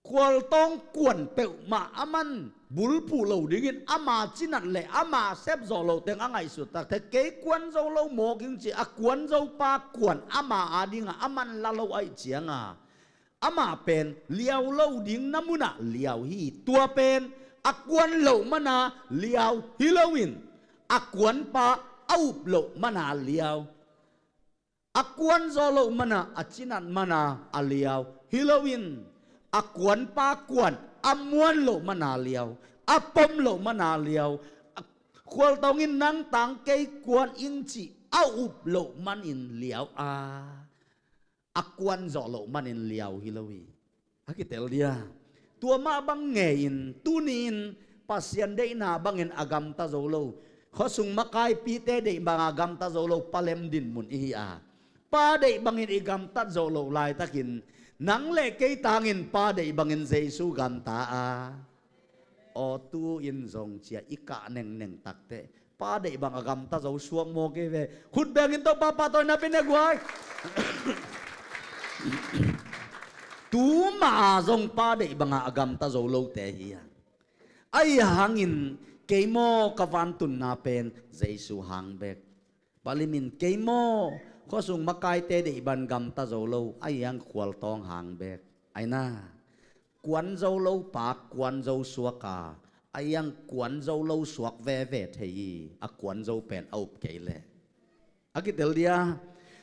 khualtawng kuan peuhmah a man bulphuh lo dingin ama cinat leh ama sepzawh loh teng a ngaihsut takteh, kei kuan zo lo mawk ing ci. A kuan zopa kuan ama a dinga a man la lo ahih cianga, amah pen liau lo ding na munah liau hi. Tua pen a kuan loh mana liau hi loin, a kuanpa a up loh mana liau, a kuan zawh loh mana, a cinat mana a liau hi loin, a kuanpa kuan a muan loh mana liau, a pom loh mana liau, a khualtawng in nang tang kei kuan ing cih a up loh manin liau a, a kuan zawh loh manin liau hi lo hi. A kitel dia? Tua mah bang ngei-in tuni-in Pasian deihna bangin a gamta zo lo, khuasung makaipite deih banga gamta zo lo Pa Lem dinmun i hi a, Pa deih bangin i gamtat zo loh laitakin, nang leh kei tangin Pa deih bangin Jesu gamta a, aw, tu-in zong cia i kah nengneng takteh, Pa deih bang a gamta zo suak maw kei ve. Khut bengin Topa pahtawina pia ni guai. Tu mah a zong Pa deih banga a gamta zo lote hi a. Ahi hangin kei maw ka vantunna pen Jesu hang bek. Pa Lem in kei maw khuasung makaite deih bang gamta zo lo, ahi hang khualtawng hang bek. Aina, kuan zo lo pa kuan zo suak a, ahi hang kuan zo lo suak veve thei hi, a kuan zo pen a up kei leh. A kitel dia?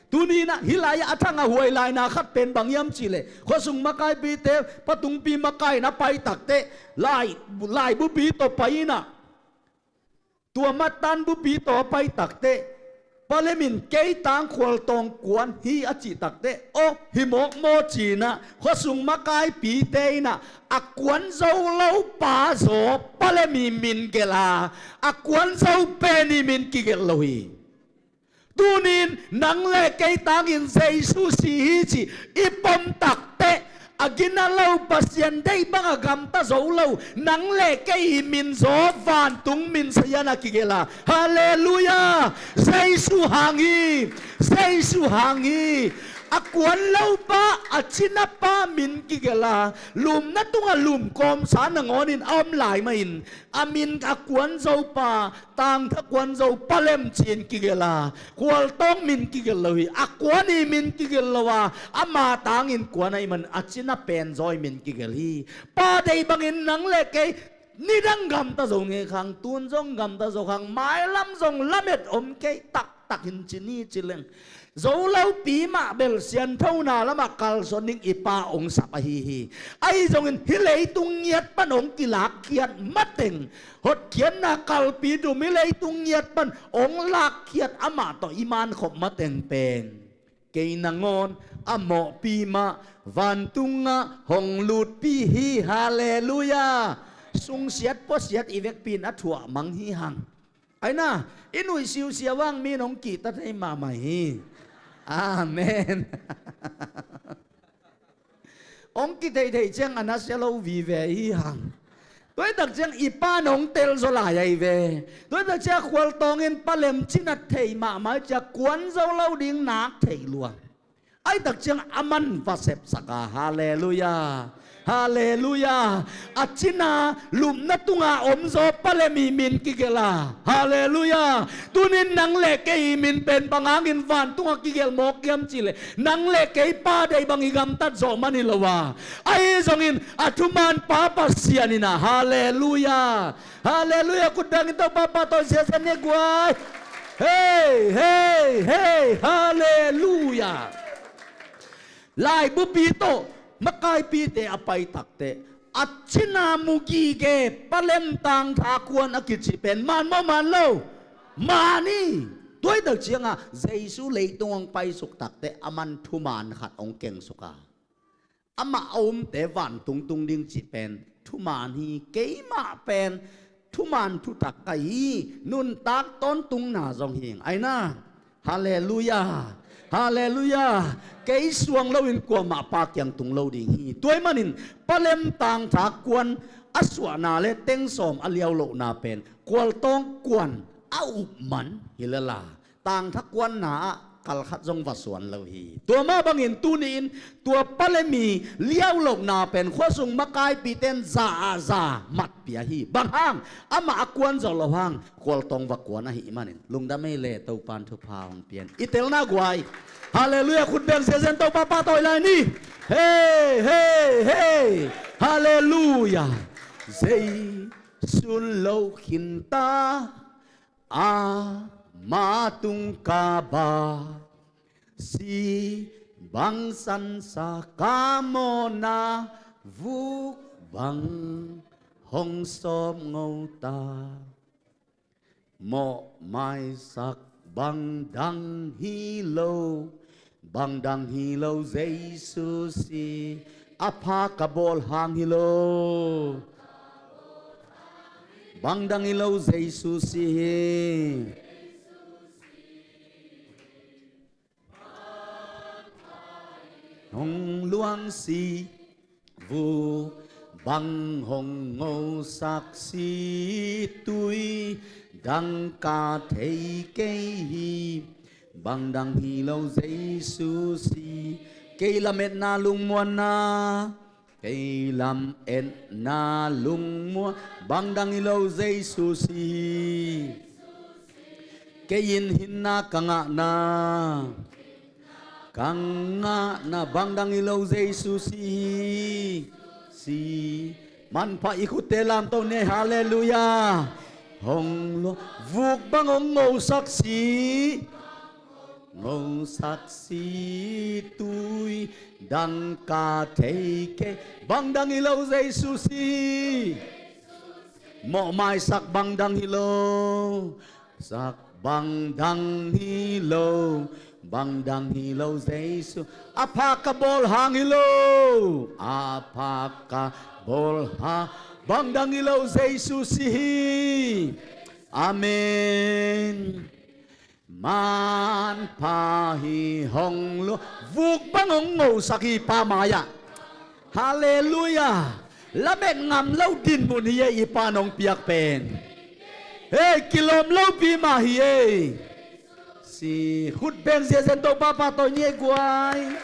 Tuni-in ah hih lai-ah a thang a huai laina khat pen bang hiam cih leh, khuasung makaipite Pa Tungpi makai-in a pai takteh, lai, laibupi tawh pai-in ah, tua mattan bupi tawh a pai takteh, Pa Lem in kei tang khualtawng kuan hi a cih takteh, aw, hi mawk maw ci-in ah khuasung makaipite in ah a kuan zo lo pa zaw Pa Lem i min gelh a, a kuan zo pen i min kigelh lo hi. Tuni-in nang leh kei tangin Jesu si hi cih i pom takteh, a gina lo, Pasian deih bang a gamta zo lo, nang leh kei i min zaw vantung min sahian a kigelh a. Halleluiah! Jesu hang hi. Jesu hang hi. A kuan lo pa, a cina pa min kigelh a, lumna tungah lumkawmsa nangawnin a om lai mahin, a min a kuan zo pa, tangtha kuan zo Pa Lem ci-in kigelh a, khualtawng min kigelh lo hi. A kuan i min kigelh lo a, ama tangin kuan ahih man a cina pen zaw i min kigelh hi. Pa deih bangin nang leh kei nidang gamta zo ngei khang, tun zong gamta zo khang, mailam zong lamet om kei, taktak in ci ni ci leng, zo lopi mah bel sianthona lamah kalsuan ding i Pa hong sap ahi hi. Ahi zongin hih leitung ngiat pan hong kilakkhiat mateng, hotkhiatna kalpi dum hih leitung ngiat pan hong lakkhiat amah tawh i mankhop mateng pen, kei nangawn a mawhpi mah vantungah hong lutpih hi. Halleluiah! Sungsiat puasiat i vekpi in a thuah mang hi hang. Aina, i nuih siusia vang mi in hong kihta thei mahmah hi. Amen. Hong kitheihtheih ciang a nasia lo vive hi hang. Tua hi tak ciang i pa'n hong tel zaw lai ahi ve. Tua hi tak ciang khualtawng in palem cina thei mahmah hi ciang kuan zo lo ding nak thei lua. Ahi tak ciang aman va sepsak a, halleluiah. Halleluiah. A cina lupna tunga om zaw palem i min kigelh a, halleluiah. Tunin nang le kei i min pen bang hangin vantunga kigelh mawk hiam cih leh, nang le kei Pa deih bang i gamtat zawh man hi lo a, ahi zongin a thuman Pa Pasian in a, halleluiah. Halleluiah. Khut bengin Topa pahtawi ziahziah ni guai. Hei, hei, hei, halleluiah. Laibupi tawh makaipite a pai takteh a cina mu gige palem tangtha kuan a kici pen man maw man lo? Man hi. Tua hi tak cianga Jesu leitung hong paisuk takteh aman thuman khat hong kengsuk a, amah a umte vantung tung ding cih pen thuman hi. Keimah pen thuman thutak ka hi. Nuntak tawntungna zong hi ing, aina. Halleluiah. Halleluiah. Kei suang loin kuamah Pa kiang tung lo ding hi. Tua ahih manin palem tangtha kuan a suahna le teng sawm a liau lohna pen khualtawng kuan a up man hi lel a, tangtha kuanna ah kal khat zong va suan lo hi. Tua mah bangin tuni-in tua palem i liau lohna pen khuasung makaipite in za ah za mat pia hi. Bang hang? Amah a kuan zawh loh hang khualtawng va kuan ahih manin. Lungdam ei le, Topa'n thupha hong pia in. I telna guai. Halleluiah. Khut beng ziahziah in Topa pahtawi lai ni. Hei, hei, hei. Halleluiah. Jesu lo khinta ama tung kaba, si bang sansa ka mawhna, vuk bang hong sawp ngota. Mawhmaisak bang dang hi lo, bang dang hi lo Jesu si, a pha ka bawl hang hi lo. Bang dang hi lo Jesu si hi. Hong luang si, vuk bang hong ngosak si, tui dang ka thei kei hi. Bang dang hi lo Jesu si. Kei lametna lungmuanna, kei lametna lungmuan, bang dang hi lo Jesu si hi. Kei in hinna ka ngahna, ka ngahna, bang dang hi lo Jesu si hi. Si. Manpha i khutte lamto ni ei, halleluiah. Hong lo, vuk bang hong ngosak si. Ngosak si, tui dang ka thei kei, bang dang hi lo Jesu si. Mawhmaisak bang dang hi lo. Sak bang dang hi lo, bang dang hi lo Jesu. A pha ka bawl hang hi lo. A pha ka bawl hang, bang dang hi lo Jesu si hi. Amen. Manpha hi hong lo, vuk bang hong ngosak hi Pa mai-ah. Halleluiah. Lamet ngam lo dinmun hi ei, i Pa'n hong piak pen. Hei, kilawm lopi mah hi ei. Si, khut beng ziahziah in Topa pahtawi ni ei guai.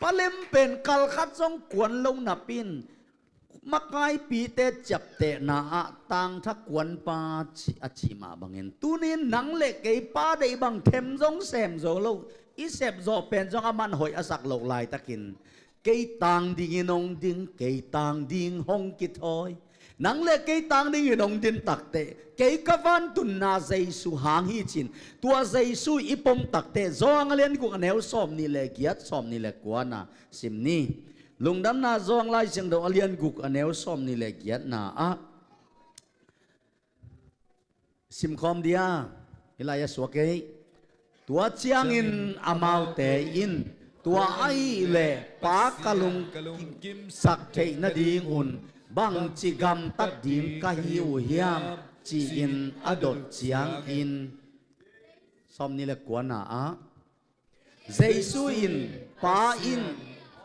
Palem pen kal khat zong kuan lo napi-in makaipite ciaptehna ah tangtha kuanpa ci, a cih mah bangin, tuni-in nang le kei Pa deih bang them zong sem zo lo, i sep zawh pen zong aman hoih a sak loh laitakin, kei tang dingin hong ding, kei tang ding hong kithawi. Nang le kei tang dingin hong din takteh, kei ka vantunna Jesu hang hi ci-in, tua Jesu i pom takteh, Johan a lian guk a neu sawmnih le giat, sawmnih le kuana sim ni. Lungdamna Johan Lai Siangtho a lian guk a neu sawmnih le giatna ah simkhawm dia, hih lai-ah suak ei. Tua ciangin amaute in, tua ahih leh Pa ka lungkimsak theih nadingun bangci gamtat ding ka hi uh hiam, ci-in a dot ciangin, sawmnih le kuana ah Jesu in, Pa in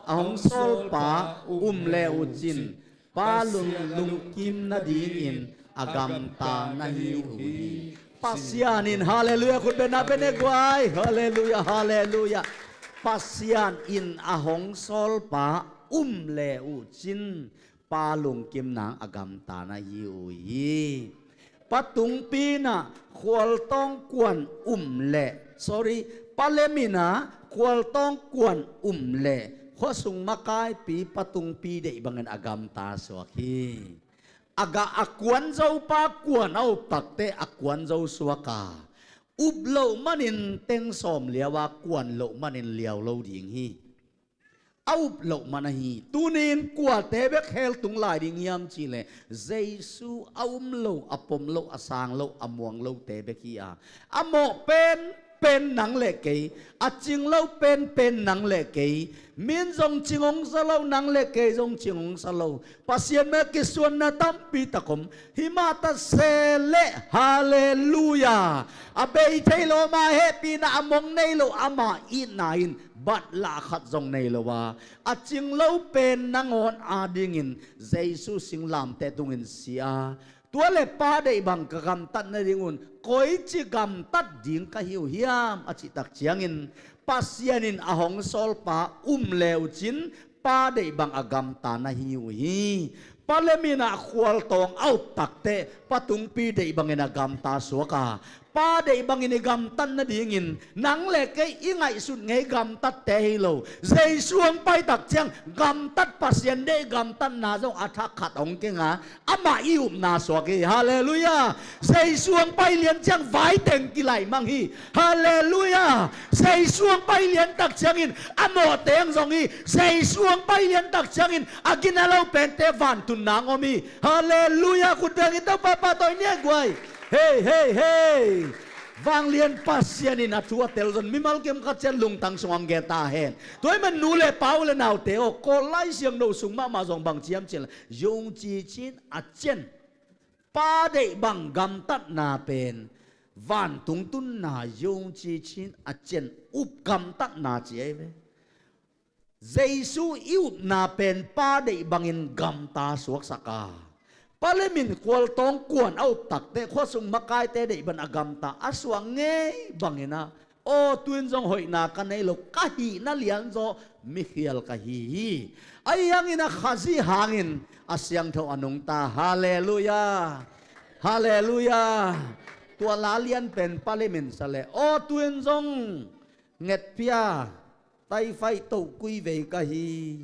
a hong sawlpa um le uh cin, Pa lung lungkim nadingin a gamta na hi uh hi. Pasian in, halleluiah, khut beng na beng e guai. Halleluiah, halleluiah. Pasian in a hong sawlpa um le uh cin, Pa lungkim nang a gamta na hi uh hi. Pa tungpi in ah khualtawng kuan um leh, sorry, Pa Lem in ah khualtawng kuan um leh khuasung makaipi Pa tungpi deih bangin a gamta suak hi. A ga a kuan zo pa kuan a up takte a kuan zo suak a, up loh manin teng sawm liau a, kuan loh manin liau lo ding hi. A up loh man ahi. Tuni-in kuate bek hell tung lai ding hiam cih leh, Jesu a um lo, a pom lo, a sang lo, a muang lote bek hi a, a mawh penpen nang le kei, a cing lo penpen nang le kei, min zong cing hong sa lo, nang le kei zong cing hong sa lo, Pasian mai kisuanna tampi tak om. Himah ta se leh, halleluiah, a bei thei lo ama hehpihna, a mong nei lo ama itna in bat lah khat zong nei lo a, a cing lo pen nangawn adingin Jesu singlamteh tungin si a, tua le Pa deih bang ka gamtat nadingun koici gamtat ding ka hi uh hiam a cih tak ciangin, Pasian in a hong sawlpa um le uh cin, Pa deih bang a gamta na hi uh hi. Pa Lem in ah khualtawng a up takte Pa tungpi deih bangin a gamta suak a, Pa deih bangin i gamtat nadingin nang le kei i ngaihsut ngei gamtatte hi lo. Jesu hong pai tak ciang gamtat, Pasian deih gamtatna zong a thak khat hong keng a, amah i upna suak hi. Halleluiah. Jesu hong pai lian ciang vaiteng kilaih mang hi. Halleluiah. Jesu hong pai lian tak ciangin a mawhte hong zong hi. Jesu hong pai lian tak ciangin a gina lo pente vantunna hong om hi. Halleluiah. Khut beng in Topa pahtawi ni e guai. Hei, hei, hei. Vanglian Pasian in a thu a tel zong mimal kim khat ciat lungtang sungah hong gen ta hen. Tua ahih manin nu le pa, u le naute aw, Kawl Lai Siangtho sung mahmah zong bang ci hiam cih leh, 用盡心 a cian, Pa deih bang gamtatna pen vantung tunna, 用盡心 a cian, up gamtatna ci ahi ve. Jesu i upna pen Pa deih bangin gamta suaksak a, Pa Lem in khualtawng kuan a up takte khuasung makaite deih bang a gamta a suak ngei bangin ah, aw, tu-in zong hoihna ka nei lo, ka hihna lianzaw mikhial ka hi hi. Ahi hangin a Khazih hangin a siangtho a nungta. Halleluiah. Halleluiah. Tua la lian pen Pa Lem in sa leh, aw, tu-in zong ngetphia, typhoid tohkui vei ka hi.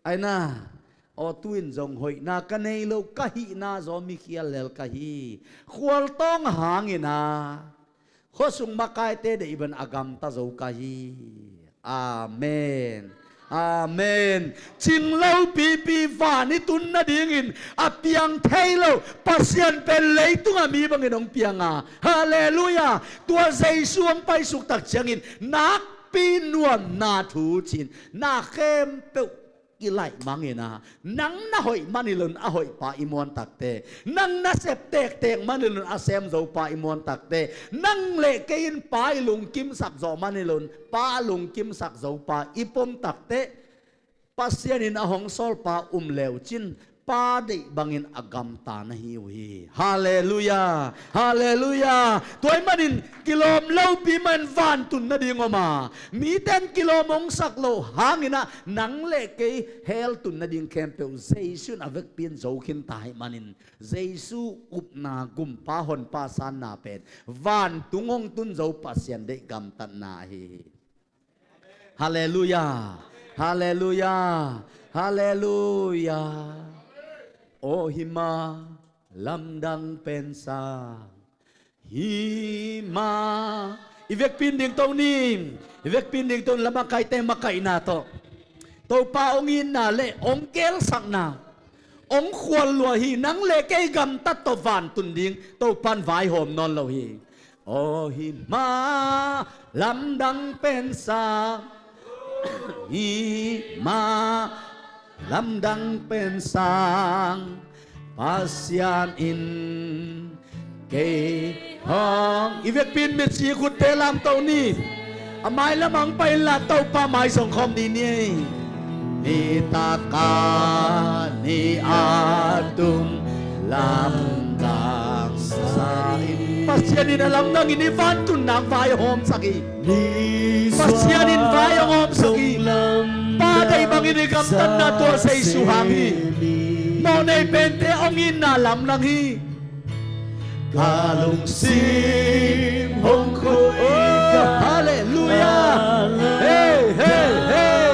Aina, aw, tu-in zong hoihna ka nei lo, ka hihna zaw mikhial lel ka hi. Khualtawng hangin ah khuasung makaite deih bang a gamta zo ka hi. Amen. Amen. Cing lo pipi van i tun nadingin a piang thei lo Pasian pen leitungah mi bangin hong piang a. Halleluiah. Tua Jesu hong paisuk tak ciangin nakpi nuamna thu cin, na khempeuh kilaih mangin ah, nang na hoih man hi loin a hoihpa i muan takte, nang na sep tektek man hi loin a sem zopa i muan takte, nang le kei in Pa i lungkimsak zawh man hi loin Pa a lungkimsak zopa i pom takte, Pasian in a hong sawlpa um le uh cin, Pa deih bangin a gamta na hi uh hi. Halleluiah. Halleluiah. Tua ahih manin kilawm lopi mahin vantun nading om a, mite in kilawm hong sak loh hangin ah nang le kei hell tun nading khempeuh Jesu in a vekpi in zo khin ta ahih manin, Jesu upna, gumpa honpa sanna pen vantung hong tun zo Pasian deih gamtatna ahi hi. Halleluiah. Halleluiah. Halleluiah. Aw hih mah lamdang pen sang, hih mah. I vekpi in dingto ni. I vekpi in dingto ni, la makaite makaihna tawh, Topa hong itna le hong gelsakna hong khual lua hi. Nang le kei gamtat tawh vantun ding Topa in vaihawm nawn lo hi. Aw hih mah lamdang pen sang, hih mah lamdang pen sang, Pasian in kei hong. I vekpi in mitsi khutte lamto ni. A mailam hong pai inla Topa mai song khawm dih ni. Nitaka ni a tung lamdang sa i. Pasian in a lamdang in i vantung nang vai hong hawmsak hi. Pasian in vai hong hawmsak hi. Pa deih bangin i gamtatna tua Jesu hang hi. Mawhnei pente hong itna lamdang hi. Ka lungsim hong khuh. Oh, halleluiah. Hey, hey, hey.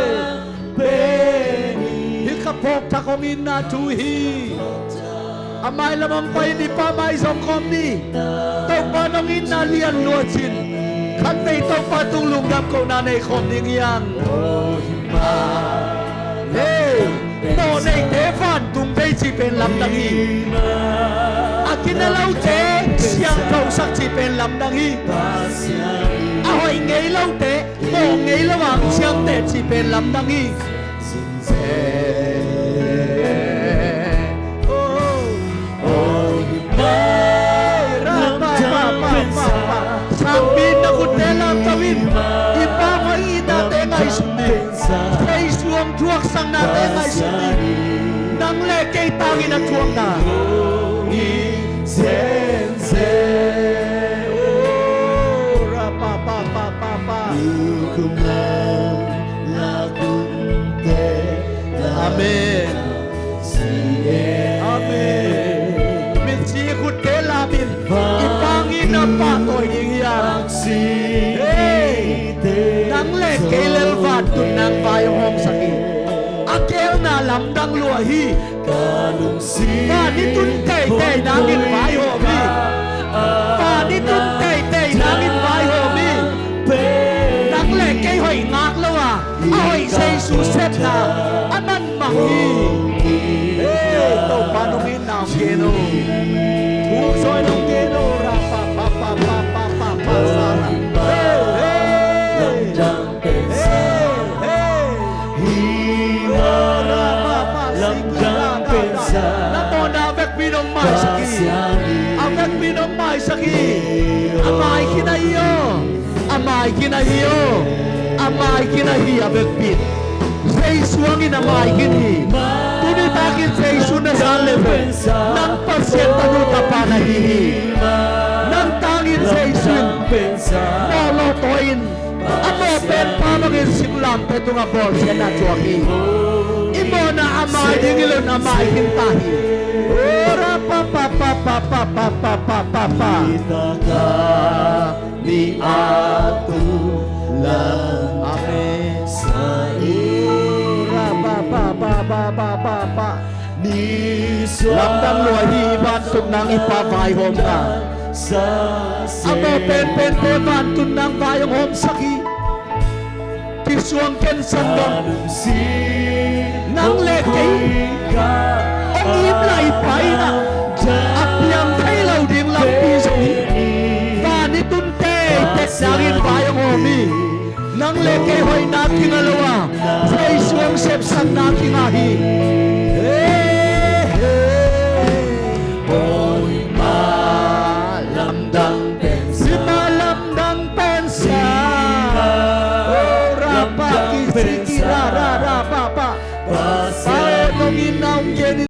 Hih ka phawk thak hong itna thu hi. A mailam hong pai ni, pa mai zong khawm ni. Topa nong itna lian luat cin. Khatvei Topa tung lungdam kohna nei khawm ding hi hang. Hey, mawhneite vantung vei cih pen lamdang hi. A kina lote siangthosak cih pen lamdang hi. A hoih ngei lote mawh ngei lo a hong ciamteh cih pen lamdang hi. Sangpi in na khutte lamto in. I Pa hoih itnate ngaihsun ni. Jesu hong thuaksaknate ngaihsun ni. Nang le kei tangin a thuakna hi zenzen. Oh, ra pa pa pa pa pa. Amen. Amen. Mitsi khutte lam in i Pa hong itna pahtawi ding hi a. Hey, nang le kei lel vantung nang vai hong hawmsak hi. A geelna lamdang lua hi. Van i tun teitei nangin vaihawm hi. Van i tun teitei nangin vaihawm hi. Nang le kei hoih ngak lo a, a hoih Jesu sepna a manmang hi. Hey, Topa nong itna hong gen o. Thu zawi nong gen o. Ra pa pa pa pa pa pa pa sa ra. Hey, hey. Hey, hey. Hi ma lamdang pensa. Na mawhna a vekpi in hong maisak hi. A vekpi in hong maisak hi. A mai khin ahi aw. A mai khin ahi aw. A mai khin ahi a vekpi in. Jesu hangin a mai khin hi. Tuni takin Jesu na zan le pen nang Pasian tanu tapa na hi hi. Nang tangin Jesu in mawh lawtaw in a mawh penpa bangin singlamteh tungah bawlsiatna thuak hi. I mawhna a mai ding hi lo in a mai khin ta hi. Ora pa pa pa pa pa pa pa pa pa pa. Ni a tu lam. Amen. Ora pa pa pa pa pa pa pa. Lamdang lua hi i vantung nang i Pa vaihawmna. A mawh penpente vantung nang vai hong hawmsak hi. Kisuang kensan dong nang le kei hong limlah i Pa in ah a piang thei lo ding lampi zong hi. Van i tun teitei nangin vai hong hawm hi. Nang le kei hoihna kinga lo a, Jesu hong sepsakna kinga hi. He, he. Bima lamdang pensa. Bima lamdang pensa. Bima lamdang pensa. Oh, ra pa ki si ki ra ra ra pa pa.